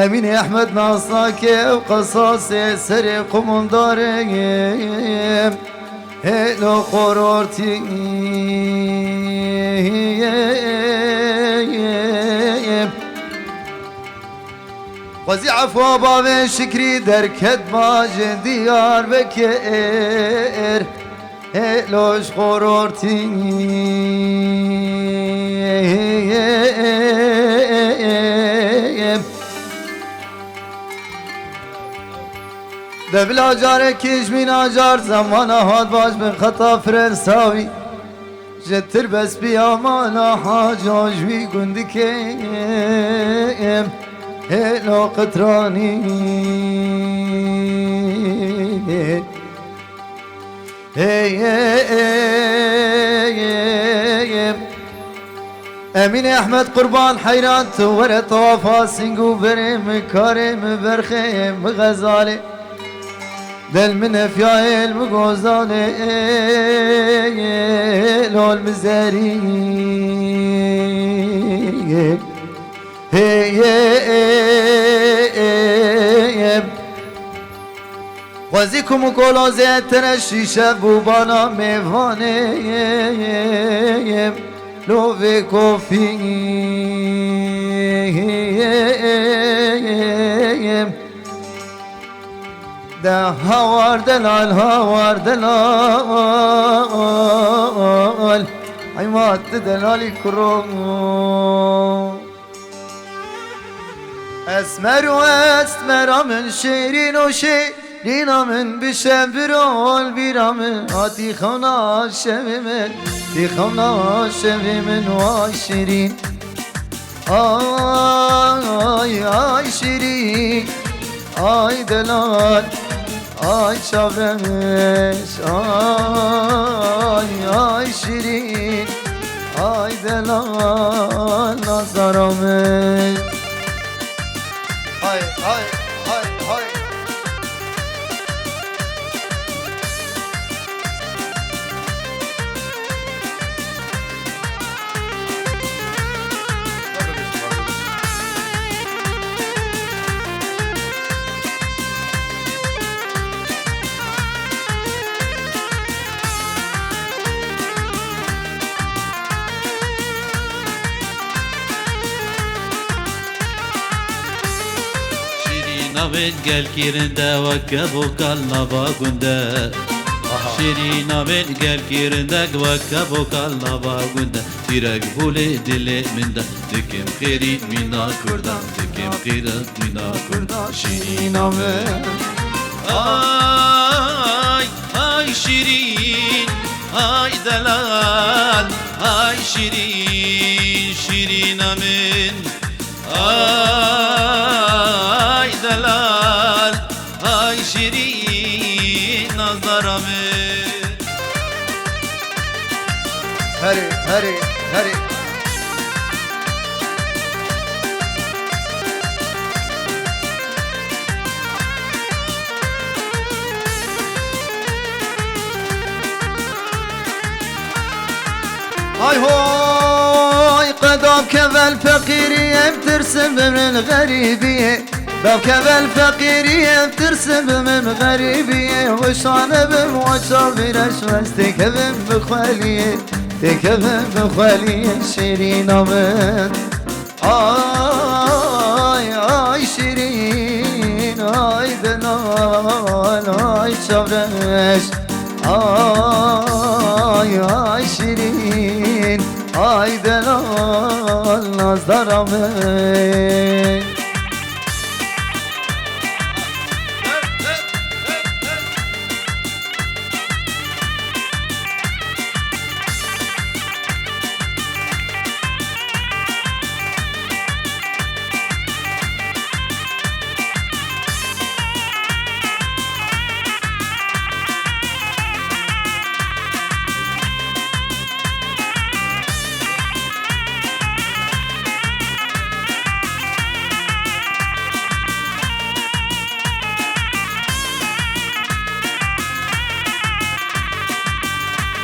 Emînê Ehmed nasnakê ew qesasê serê qumundarê hêlo qorortî. Xwezî efwa bavê Şikrî derket bajê Diyarbekir. Hêlo ji xorortî. Devila carekî ji mîna car zemana hat baş bin xeta Frensawî. Ji Tirbespî amana haco ji wî gundikê hêlo qitranî. Hey, hey, hey, hey, hey. Emînê Ehmed Qurban heyran tu were tawafa sîng û berê min karê min berxê min xezalê. Del min efyayê min gozanê lol min zerî. Hey, hey, hey, hey, hey. Xwezî kum û kolozê tere şîşe bû bana mêvanê lovê kofî. De hawar delal, hawar delal. Eymat delalî kuro. Esmer û esmera min, şêrîn û şêrîna min, bi şev birol bîra min, a tî xewna şevê min, tî xewna şevê min, way şêrîn. Ay, ay şêrîn, ay delal. Ay çavreş, ay, ay şîrîn, ay delal nazara min. Ay, ay, ay, ay. Şîrîna min gel kirinde weke bokal nava gunde. Aha. Şîrîna min gel kirinde weke bokal nava gunde. Tîrek bolê dilê min de. Dikim xêrî mîna kurdan, dikim xêrî mîna kurdan. Şîrîna min. Ay, ay şîrîn, ay delal, ay şîrîn, şîrîna min. Ay delal, ay şîrîn, nazara min. Herê, herê, herê. Ay hoy, qedab kevel feqîrî, em tirsim bimrin xerîbiyê. Dav kevel feqîrî, em tirsim bimrin xerîbiyê. Wişane bim waça vîreş wes têkevin bixweliyê. Têkevin bixweliyê şêrîna min. Ay, ay şîrîn, ay delal, ay çavreş. Ay, ay şîrîn, ay delal, nazdara min.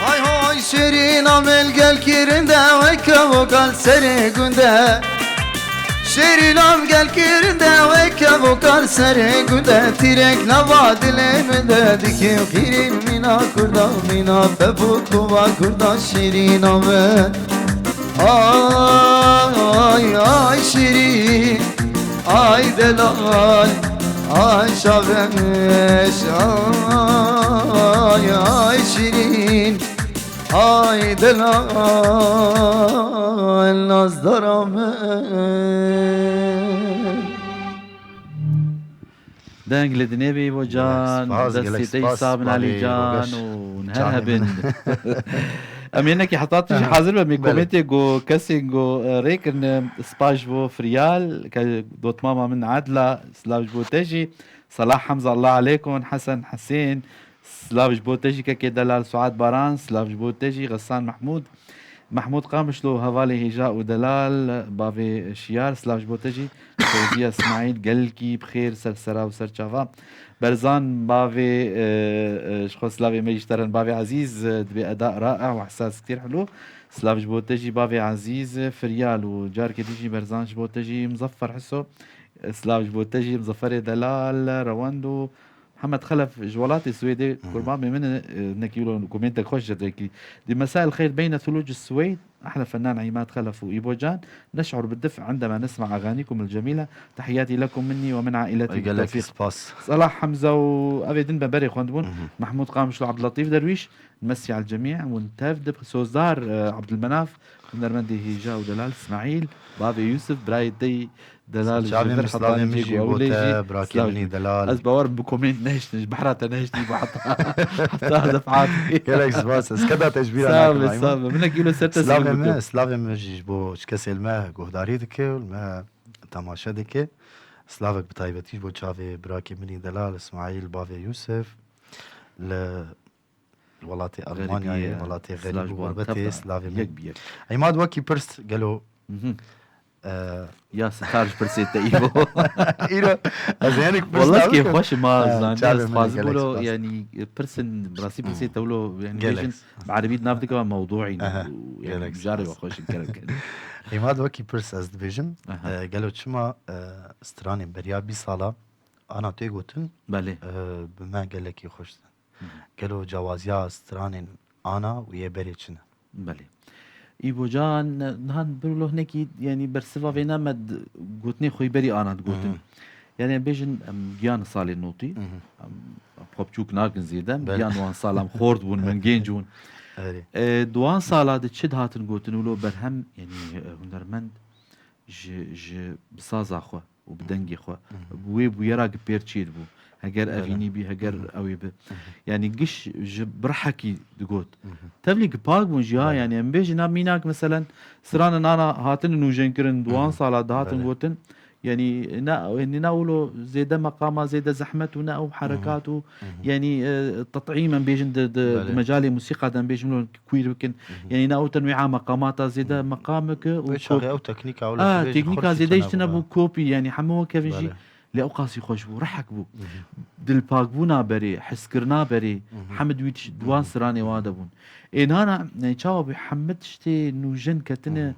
Hay hay şêrî. Namel gel kirinde weke vokal serê gunde. Şêrî nam gel kirinde weke vokal serê gunde. Tîrek nava dilê min de dikê xîrîn mîna kurda, mîna pevû kova kurda şêrî name. Ay, ay, şîrîn, ay delal, ay şaveş, ay, ay, şîrîn, ay delal, nazdara min. Deng li dinê bî, Îbo Can, gelek spas, destê gelek te spas, sağ bin, Alî bavê Can, Rogeş. Û her çavê hebin. Min. Em ê nekî heta tu jî hazir be, me komentê go, kesên go, e, rê kirine, spas ji bo Firyal, ke dotmama min Adla, silav ji bo te jî. Salah Hamza, Allah aleykum, Hesen Hesên, silav ji bo te jî, kekê delal Suat Baran, silav ji bo te jî, Xesan Mehmûd, Mehmûd Qamişlo, hevalê hêja û delal, bavê Şiyar, silav ji bo te jî. Fewziya Smaîl, gelkî bi xêr ser sera û ser çava. Berzan bavê, e, e, ji xwe silavê me jî ji te re, bavê ezîz, e, dibê eda rae û ihsas ktir hilo. Silav ji bo te jî bavê ezîz, e, Firyal û carkê din jî Berzan ji bo te jî Muzaffer Hiso. E, silav ji bo te jî Muzafferê delal, Rewend û Mihemed Xelef ji welatê Swêdê, Hı hı. Kurban bê min, e, nekî wilo komentek xweş ji te kî. Dî مساء الخير بين ثلوج السويد، أحلى فنان عماد خلف وإيبو جان، نشعر بالدفء عندما نسمع أغانيكم الجميلة، تحياتي لكم مني ومن عائلتي بالتوفيق. Gelek spas. Salah Hamza û evê din me berê xwendibûn. Hı hı. Mehmûd Qamişlo, Abdulletîf Derwîş, نمسي على الجميع ونتهف دب سوزدار، e, Abdulmenaf, hunermendê hêja û delal, Smaîl, bavê Yusuf, birayê te yî delal ji vir hetanî cê go ew lê jî, birakê min î delal. Ez bawer bi komênt nehiştin, ji behra te nehiştî bu heta, heta defat. Gelek spas, ez keda te ji bîra nakim. Sağ be, sağ be. Minek îlo ser te sînim bike. Slavê me jî ji bo kesê li me guhdarî dike û li me temaşe dike. Slavek bi taybetî ji bo çavê birakê min î delal, Îsmaîl, bavê Yusuf. Li welatê Almanyayê, welatê xerîb û gurbetê, silavê min. Yek bi yek. Îmad wekî pirs gelo, Mhm. e, Ya sitar ji pirsê te îvo. Îro, ez ê hinek pirs Wallah kêf xweş ma zanî, ez xwazim wilo, yani, pirsin, rastî pirsê te wilo, yani, bêjin, bi erebî di nav dikeva mewduî ne, yani, mijarê we xweş in, kerem kerem. Îmad wekî pirs ez dibêjim, e, gelo çima, e, stranên beriya bîst sala ana tê gotin, e, bi me gelekî xweş din. Hı hı. Gelo cawaziya stranên ana û yê berê çi ne? Belê. Îbocan, nihan bir lo hinekî, yani bersiva vêna me d-, gotinê xwe yî berî ana digotin. Hı hı. Yani em bêjin, em giyan salê notî, Hı hı. em xwe biçûk nakin zêde, em Belê. giyan wan sal em xort bûn, min gênc bûn. Erê. E, di wan sala de çi dihatin gotin û lo berhem, yani, e, hunermend ji, ji bi saza xwe û bi dengê xwe, Hı hı. bi wê bûyera gi pêr çêdibû. Heger Belê. evînî bî, heger Hı hı. ew ê bi. Hı hı. Yani giş ji bi rihekî digot. Hı hı. Tevlî gi pak bûn jî ha, Belê. yani em bêjin ha mînak, meselen, stranên ana hatine nûjenkirin, di wan Hı hı. sala dihatin Belê. gotin. Yani ne, yani ne wilo zêde meqama, zêde zehmet û ne ew Hı hı. herekat û Hı hı. yani, e, tet'îm em bêjin di, di, di Belê. mecalê musîqa de em bêjin wilo queer bikin. Hı hı. Yani ne ew tenwîa meqamata zêde Hı hı. meqameke û Wê çaxê kop-, ew teknîka wilo Ha, tu bêjî teknîka xurtî zêde tune jî tine bû. bû, kopî, yani heme weke ve jî Belê. lê ewqasî xweş bû, rehek bû. Hı hı. Dilpakbûna berê, heskirina berê, Hı hı. hemed wî tiş-, Hı hı. duwan stranê Hı wa hı. de bûn. Ê nana, yani çawa bû heme tiştê nûjen ketine, Hı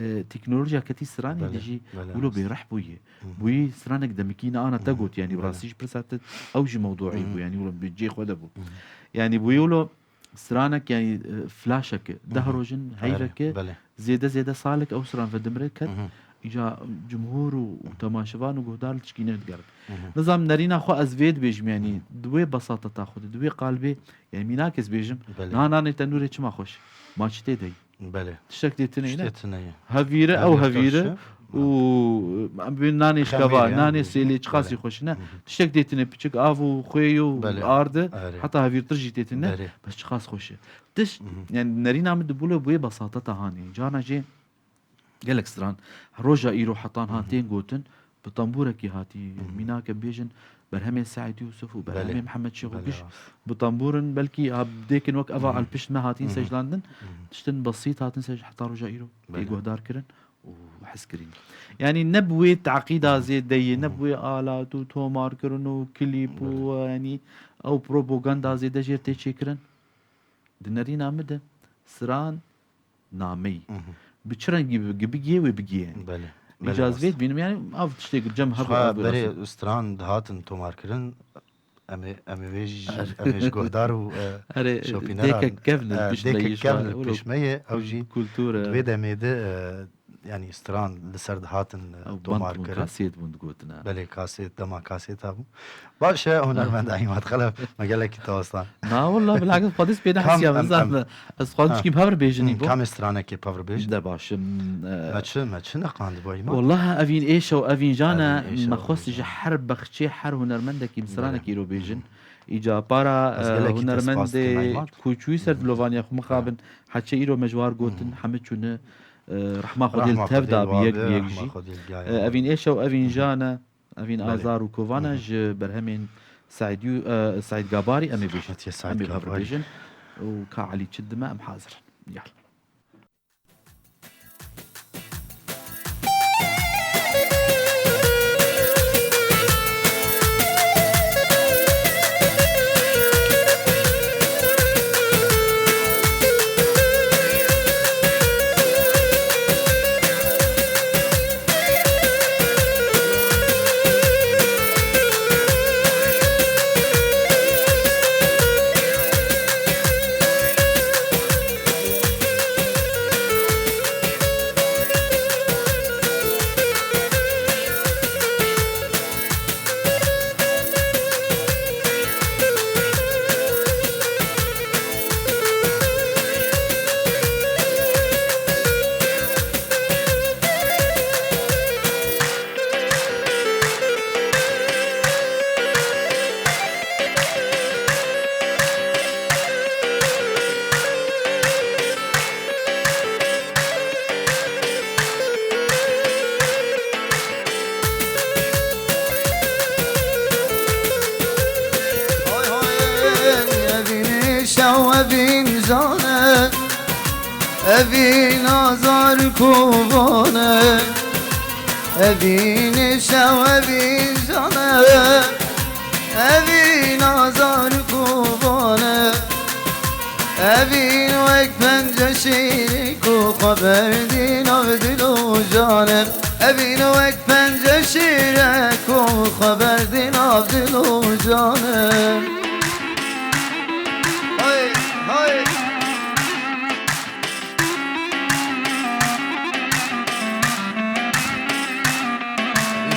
hı. e, teknolojiya ketî stranê Belê, de jî belê, wilo rast. bêreh bûye. Hı hı. Bûyî stranek demikî ne ana te Hı hı. got, yani Belê. rastî ji pirsa te ew jî mewduî Hı hı. bû, yani wilo bi cê xwe de bû. Hı hı. Yani bûyî wilo stranek, yani, e, flaşeke, Hı hı. deh rojin, Erê, heyveke, belê. zêde zêde salek ew stran vedimre ket. Hı hı. Îca cumhur û, û Hı hı. temaşevan û guhdar li tişkî nedigerin. Hı hı. Nizam nerîna xwe ez vê dibêjim, yani Hı hı. di wê besateta xwe de, di wê qalbê, yani mînak ez bêjim, Belê. niha nanê tenûrê çima xweş? Ma çi tê de ye? Belê. Tiştek dê tine ye, Tiştê ne? tine ye. Hevîre, Her ew yek hevîre taşe. û, em bê nanê Xemîr şkeva, ya, nanê bêjin. sêlê, çiqasî Belê. xweş e, ne? Hı hı. Tiştek dê tine, piçik av û xwê û Belê. arde, Erê. heta hevîrtir jî tê tine, Belê. bes çiqas xweş e. Tiş, Hı hı. yani nerîna min dibûle bûyê besateta hanê. Cana jê gelek stran. Roja îro hetan Hı han hı. tên gotin, bi tambûrekî hatî, Hı hı. mînake bêjin, berhemê Seîd Yûsif û Belê. berhemê Mihemed Şêxo Belê Giş, rast. bi tambûrin, belkî ha dêkin wek eva Hı hı. Alpişt me hatîn Hı hı. sejlandin, Hı hı. tiştin besît hatin sej-, heta roja îro tê Belê. guhdar kirin û hez kirîn. Yani ne bi wê teqîda Hı hı. zêde ye, ne Hı hı. bi wê alat û tomarkirin û klîp û, Belê. yani ew propaganda zêde jêr tê çêkirin. Di nerîna min de stran nameyî. Hı hı. Bi çi rengî bi-, bigiyê wê bigiyê. Belê. Belê, rast. Îca ez vê dibînim, yani, ev tiştê ku cem hebû, Xwe ev berê rastî. Stran dihatin tomarkirin, em ê, em ê vê jî, Erê. Em ê ji guhdar û, e, Erê, şopînera, dêkek kevn li e, pişt me dêkek yê kevn şa-, li wilo pişt me yê, ew jî kultur, e. Di vê demê de, e, yanî stran li ser dihatin, e, Ew band bûn, tomar kirin. Kasêt bûn digotin, ha. Belê, kasêt, dema kasêt hebû. Baş e, hunermend Îmad Xelef, me gelekî te westan. Na, wallah, bilakis xwedî spêne Kam hesiya min em, zan em, me. Ez xwedî Ha. çikîm hev re bêjinî Hmm, bo. Kamê stranekê pev re bêjin? De baş im, e, Me çi, me çi neqandibo Îmad? Wallah, evîn êşe û evîn jane, Evîn êşe me û xwest evîn ji jane. her bexçê, her hunermendekî bi stranekî Belê. îro bêjin. Hmm. Îca para, Ez e, gelekî te spas dikim, hunermendê Îmad. Ku çûyî ser Hmm. dilovaniya xwe mixabin, Ha. Heçe îro me ji war gotin, Hmm. hemî çûne, e, rehma Xwedê li Rehma tev Xwedê da li bi wan yek bi, bi yek rehma jî. Xwedê li gaya E, wan. Evîn êşe û evîn Hmm. jane, evîn Belê. Azar û kovane Hmm. ji berhemên Seîdî û, e, Seîd Gabarî em ê bêjin. Hatiye Seîd Em ê hev Gabarî. bêjin û ka Elî çi dime em hazir in. Yal. Hay hay, evîn şew, evîn jane, evîn azar kovane, evîn şew, evîn jane, evîn azar kovane. Evîn wek pence şîrê ku xwe berdî nav dil û jan e. Evîn wek pence şîrê ku xwe berdî nav dil û jan e. Hay, hay.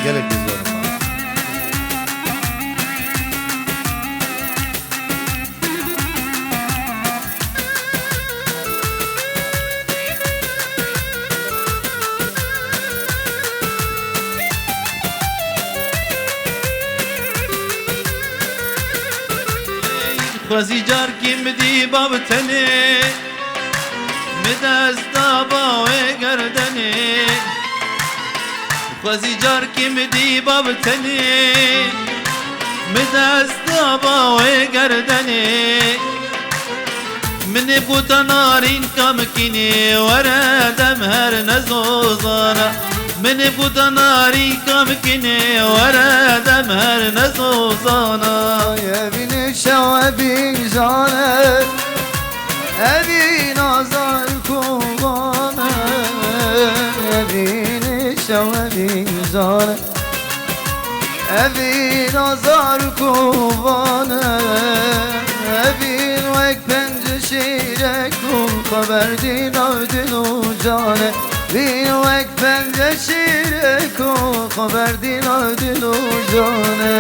Gelek zor e. Xwezî carkî min dî ba bi tenê, min dest da ba wê gerdenê. Xwezî carkî min dî ba bi tenê, min dest da ba wê gerdenê. Min ê bûta narîn kamikînê, were dem her nezozana. Min ê bûta narîn kamikînê, were dem her nezozana. Evîn şew, evîn jane, evîn azar kovane, evîn şew, evîn jane, evîn azar kovane, evîn wek pence şîrek û xeber dî nav dil û jane, vîn wek pence şîrek û xeber dî nav dil û jane.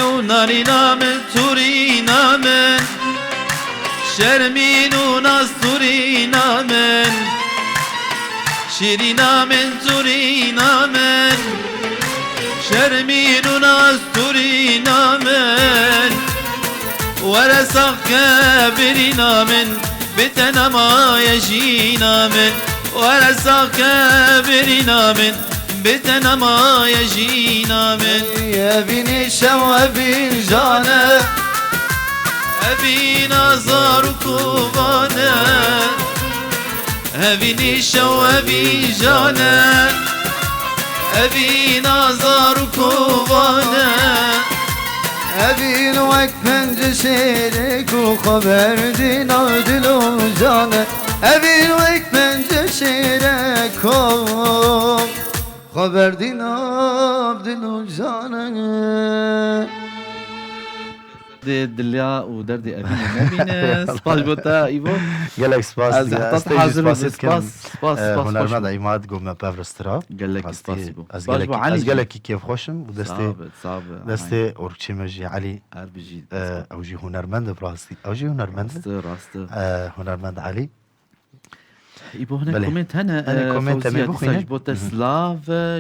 Û narîna min, turîna min, şermîn û nasturîna min. Şîrîna min, turîna min, şermîn û nasturîna min. Were sax ke birîna min, bi te nemaye jîna min. Were sax ke birîna min, bi te nemaye jîna min. Evînî şew, evîn jane, Evîna zarok û van e, evînî şew evî jan e. Evîna zarok û van e. Evîn wek penc şêrek û xwe berdî nav dil û jan e. Evîn wek penc şêrek û xwe berdî nav dil û jan e. Dê dilya û derdê Evînê nebîne. Spas ji bo te, Îvo. Gelek spas. Ez heta te hazir bûm. Spas, spas, spas, spas. Hunermend Îmad got me pevra stira. Gelek spas, Îvo. Spas ji bo Elî. Ez gelekî kêfxweş im û destê, destê orçê me jî Elî. Her bijî. Ew jî hunermend e bi rastî. Ew jî hunermend e. Rast e, rast e. Hunermend Elî. Îbo hinek komênt hene, Fewziya, dîsa ji bo te silav,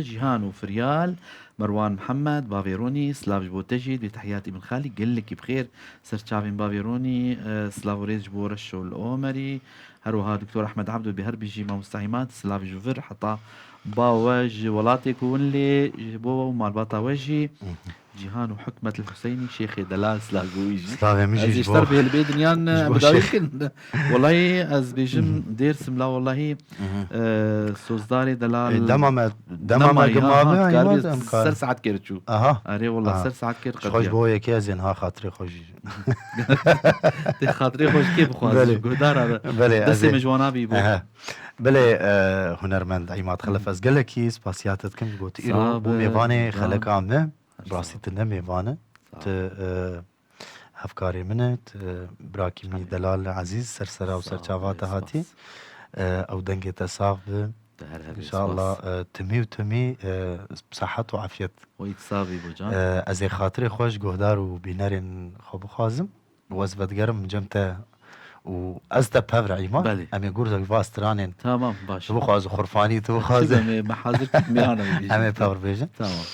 Cîhan û Firyal, Merwan Mihemed, bavê Ronî, silav ji bo te jî, dê tehiyatî min xalî, gelekî bi xêr, ser çavên bavê Ronî, e, silav û rêz ji bo Reşo li Omerî, her wiha Doktor Ehmed Ebdo bê her bijî mamosta Îmad, silav ji vir heta ba we ji welatê ku hûn lê, ji bo we û malbata we jî. Cîhan û Hikmet el Huseynî, Şêxê Delal, silav ji bo wî jî. Slavê min jî ji bo. Ez ê ji te re bê li bê dinyan em bi dawî bikin. Welahî ez bêjim Dêrsim la welahî, e, sozdarê delal. E, dema me, dema me gima be, dikaribê em kar. Ser saet kêr çû. Aha. Erê wela ser saet kêr qetiya. Xweş bo yekê ez ên ha xatirê xwe jî. Tê xatirê xwe ji kê bixwazî? Belê. Guhdara re. Belê, destê min ji wana bî bo. Aha. Belê, e, hunermend Îmad Xelef, ez gelekî spasiya te dikim ji bo tu îro bû mêvanê xeleka me. Rastî tu ne mêvan e. Tu, e, hevkarê min e, tu, e, birakî min î delal ezîz, ser sera û ser çava te hatî. E, ew dengê te sax bi. Înşallah, e, timî û timî, e, sihet û afiyet. E, ez ê xatirê xwe ji guhdar û bînerên xwe bixwazim. Û ez vedigerim cem te û ez te pevr Îmad. Belê. Em ê gurzek va stranên. Tamam, baş. Tu bixwaz û xurfanî, tu bixwaz. Em ê me hazir kî mêran em ê bêjin. Em ê pevr bêjin. Tamam.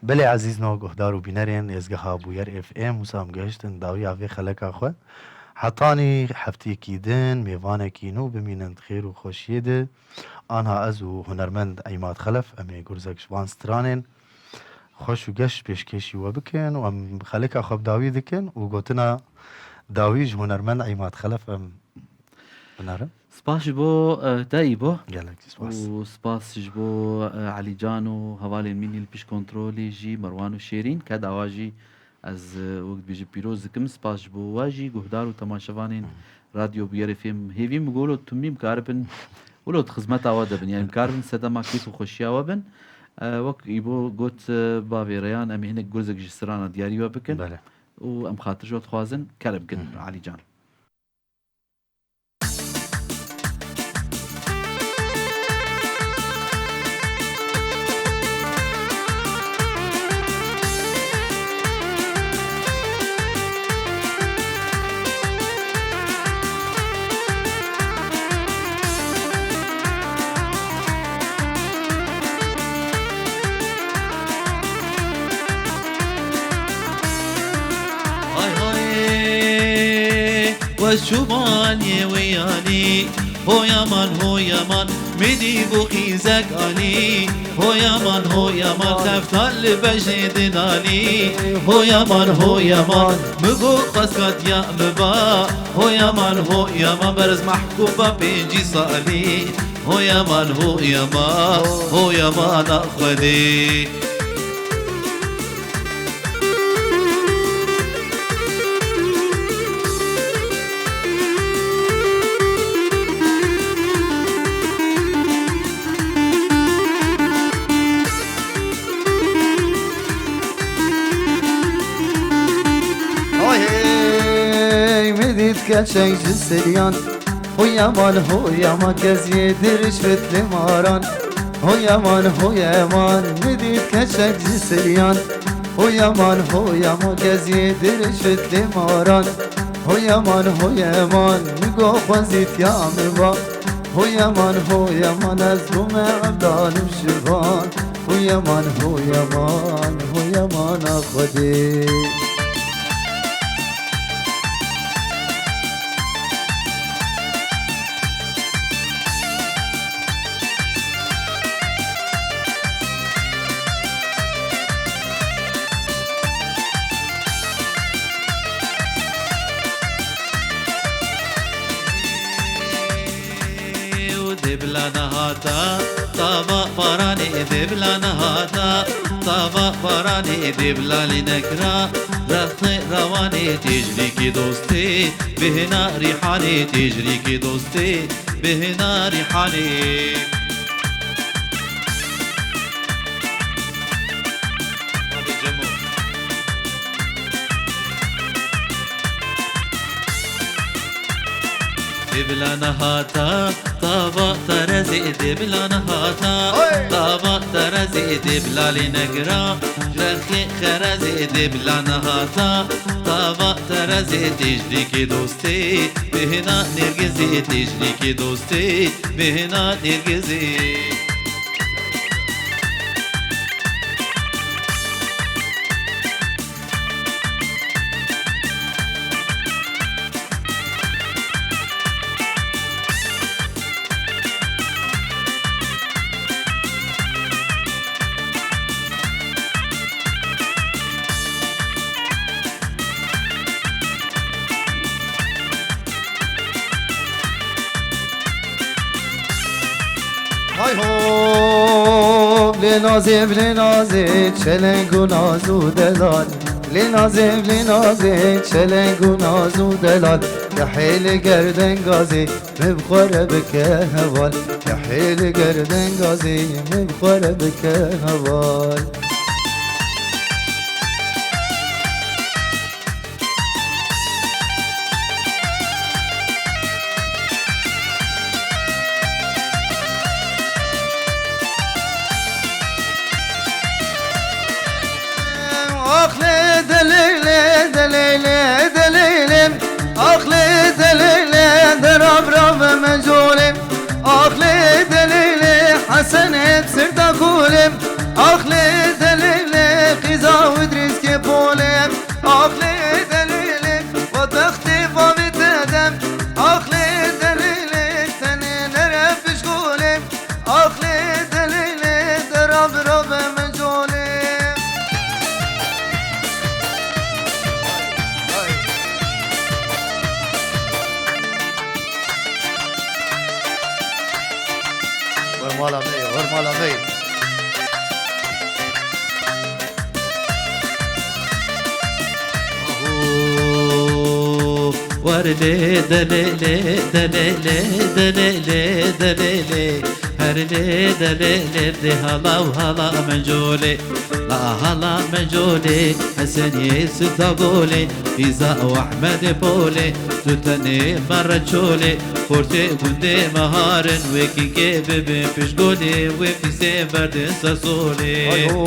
Belê ezîzno guhdar û bînerên êzgeha Bûyer F M, wisa em gehiştin dawiya vê xeleka xwe. Hetanî heftiyekî din, mêvanekî nû bimînin di xêr û xweşiyê de. Anha ez û hunermend Îmad Xelef, em ê gurzek ji van stranên xweş û geş pêşkêşî we bikin û em xeleka xwe bi dawî dikin û gotina dawî ji hunermend Îmad Xelef em binerin. Spas ji bo, e, te Îbo. Gelek spas. Û spas ji bo, e, Elî Can û hevalên min î li pişt kontrolê jî, Merwan û Şêrîn, ke dawa jî ez, e, wek dibêjim pîroz dikim. Spas ji bo we jî, guhdar û temaşevanên Radyo Bûyer F M. Hêvî min golo tumî bikaribin wilo di xizmeta we de bin. Yani bikaribin sedema kêf û xweşiya we bin. E, wek Îbo got, e, bavê Reyan, em ê hinek gurzek ji strana diyarî we bikin. Belê. Û em xatir ji we dixwazin, kerem kin, Elî Can. Hay hay, we şuman ye we yanî. Ho yaman, ho yaman, min dî bû qîzek anî. Ho yaman, ho yaman, xeftan li bejê dinanî. Ho yaman, ho yaman, min got xwest ka diya min ba. Ho yaman, ho yaman, berz mehkûm ba pêncî salî. Ho yaman, ho yaman, ho yaman a Xwedê. Oy hey, min dît keçek ji siriyan. Ho yaman, ho yaman, keziyê dirişt li maran. Ho yaman, ho yaman, min dît keçek ji siriyan. Ho yaman, ho yaman, keziyê dirişt li maran. Ho yaman, ho yaman, min got xwezîtiya min ba. Ho yaman, ho yaman, ez bûme evdalim şivan. Ho yaman, ho yaman, ho yaman a Xwedê. Nehata, tava baranê dê bila nehata, tava baranê dê bila lê nekira, rextê rewanê têjrîkê dostê, bêhna rîhanê têjrîkê dostê, bêhna rîhanê. Dê bila nehata, tava terezê dê bila nehata, Oy! Tava terezê dê bila lê negira, rexê xerezê dê bila nehata, tava terezê têjrîkê dostê, bêhna nêrgizê têjrîkê dostê, bêhna nêrgizê. Hay ho, lê nazê, lê nazê, çeleng û naz û delal. Lê nazê, lê nazê, çeleng û naz û delal. Kehê li gerdengazê, min bi xwe re bike heval. Kehê li gerdengazê, min bi xwe re bike heval. Ax lê delê lê, delê lê, delê lê. Ax lê delê lê, de rav rav me colê. Ax lê delê lê, Hesen hep sirta kolê. Ax lê delê lê, qîza Idrîs kê polê. Ax lê delê lê, bedbextê vavê te dem. Ax lê delê lê, tenê nere pişkolê. Ax lê delê lê, de rav rav me colê. Wer mala me ye, wer mala me ye. Aho, wer lê delê lê, delê lê, delê lê, delê lê. Her lê delê lê, dê hala û hala min colê. La hala min colê, Hesenê Sita Golê, Fîza û Ehmedê Polê, tu tenê me re çolê, xortê gundê me harin, wê kînkê bibin piştgolê, wê pîsê berdin ser solê. Ay ho,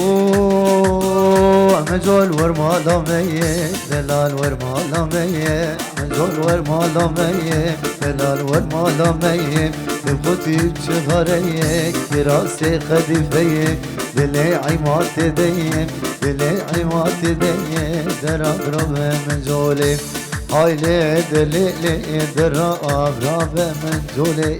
Emecol wer mala me ye, delal wer mala me ye, Emecol wer mala me ye, delal wer mala me ye, bi xutî çi hareyek, kirasê xedîfeyek, Dilê îmatê de ye, dilê îmatê de ye, dera rabe min colê. Haylê dilê lê, dera rabe min colê.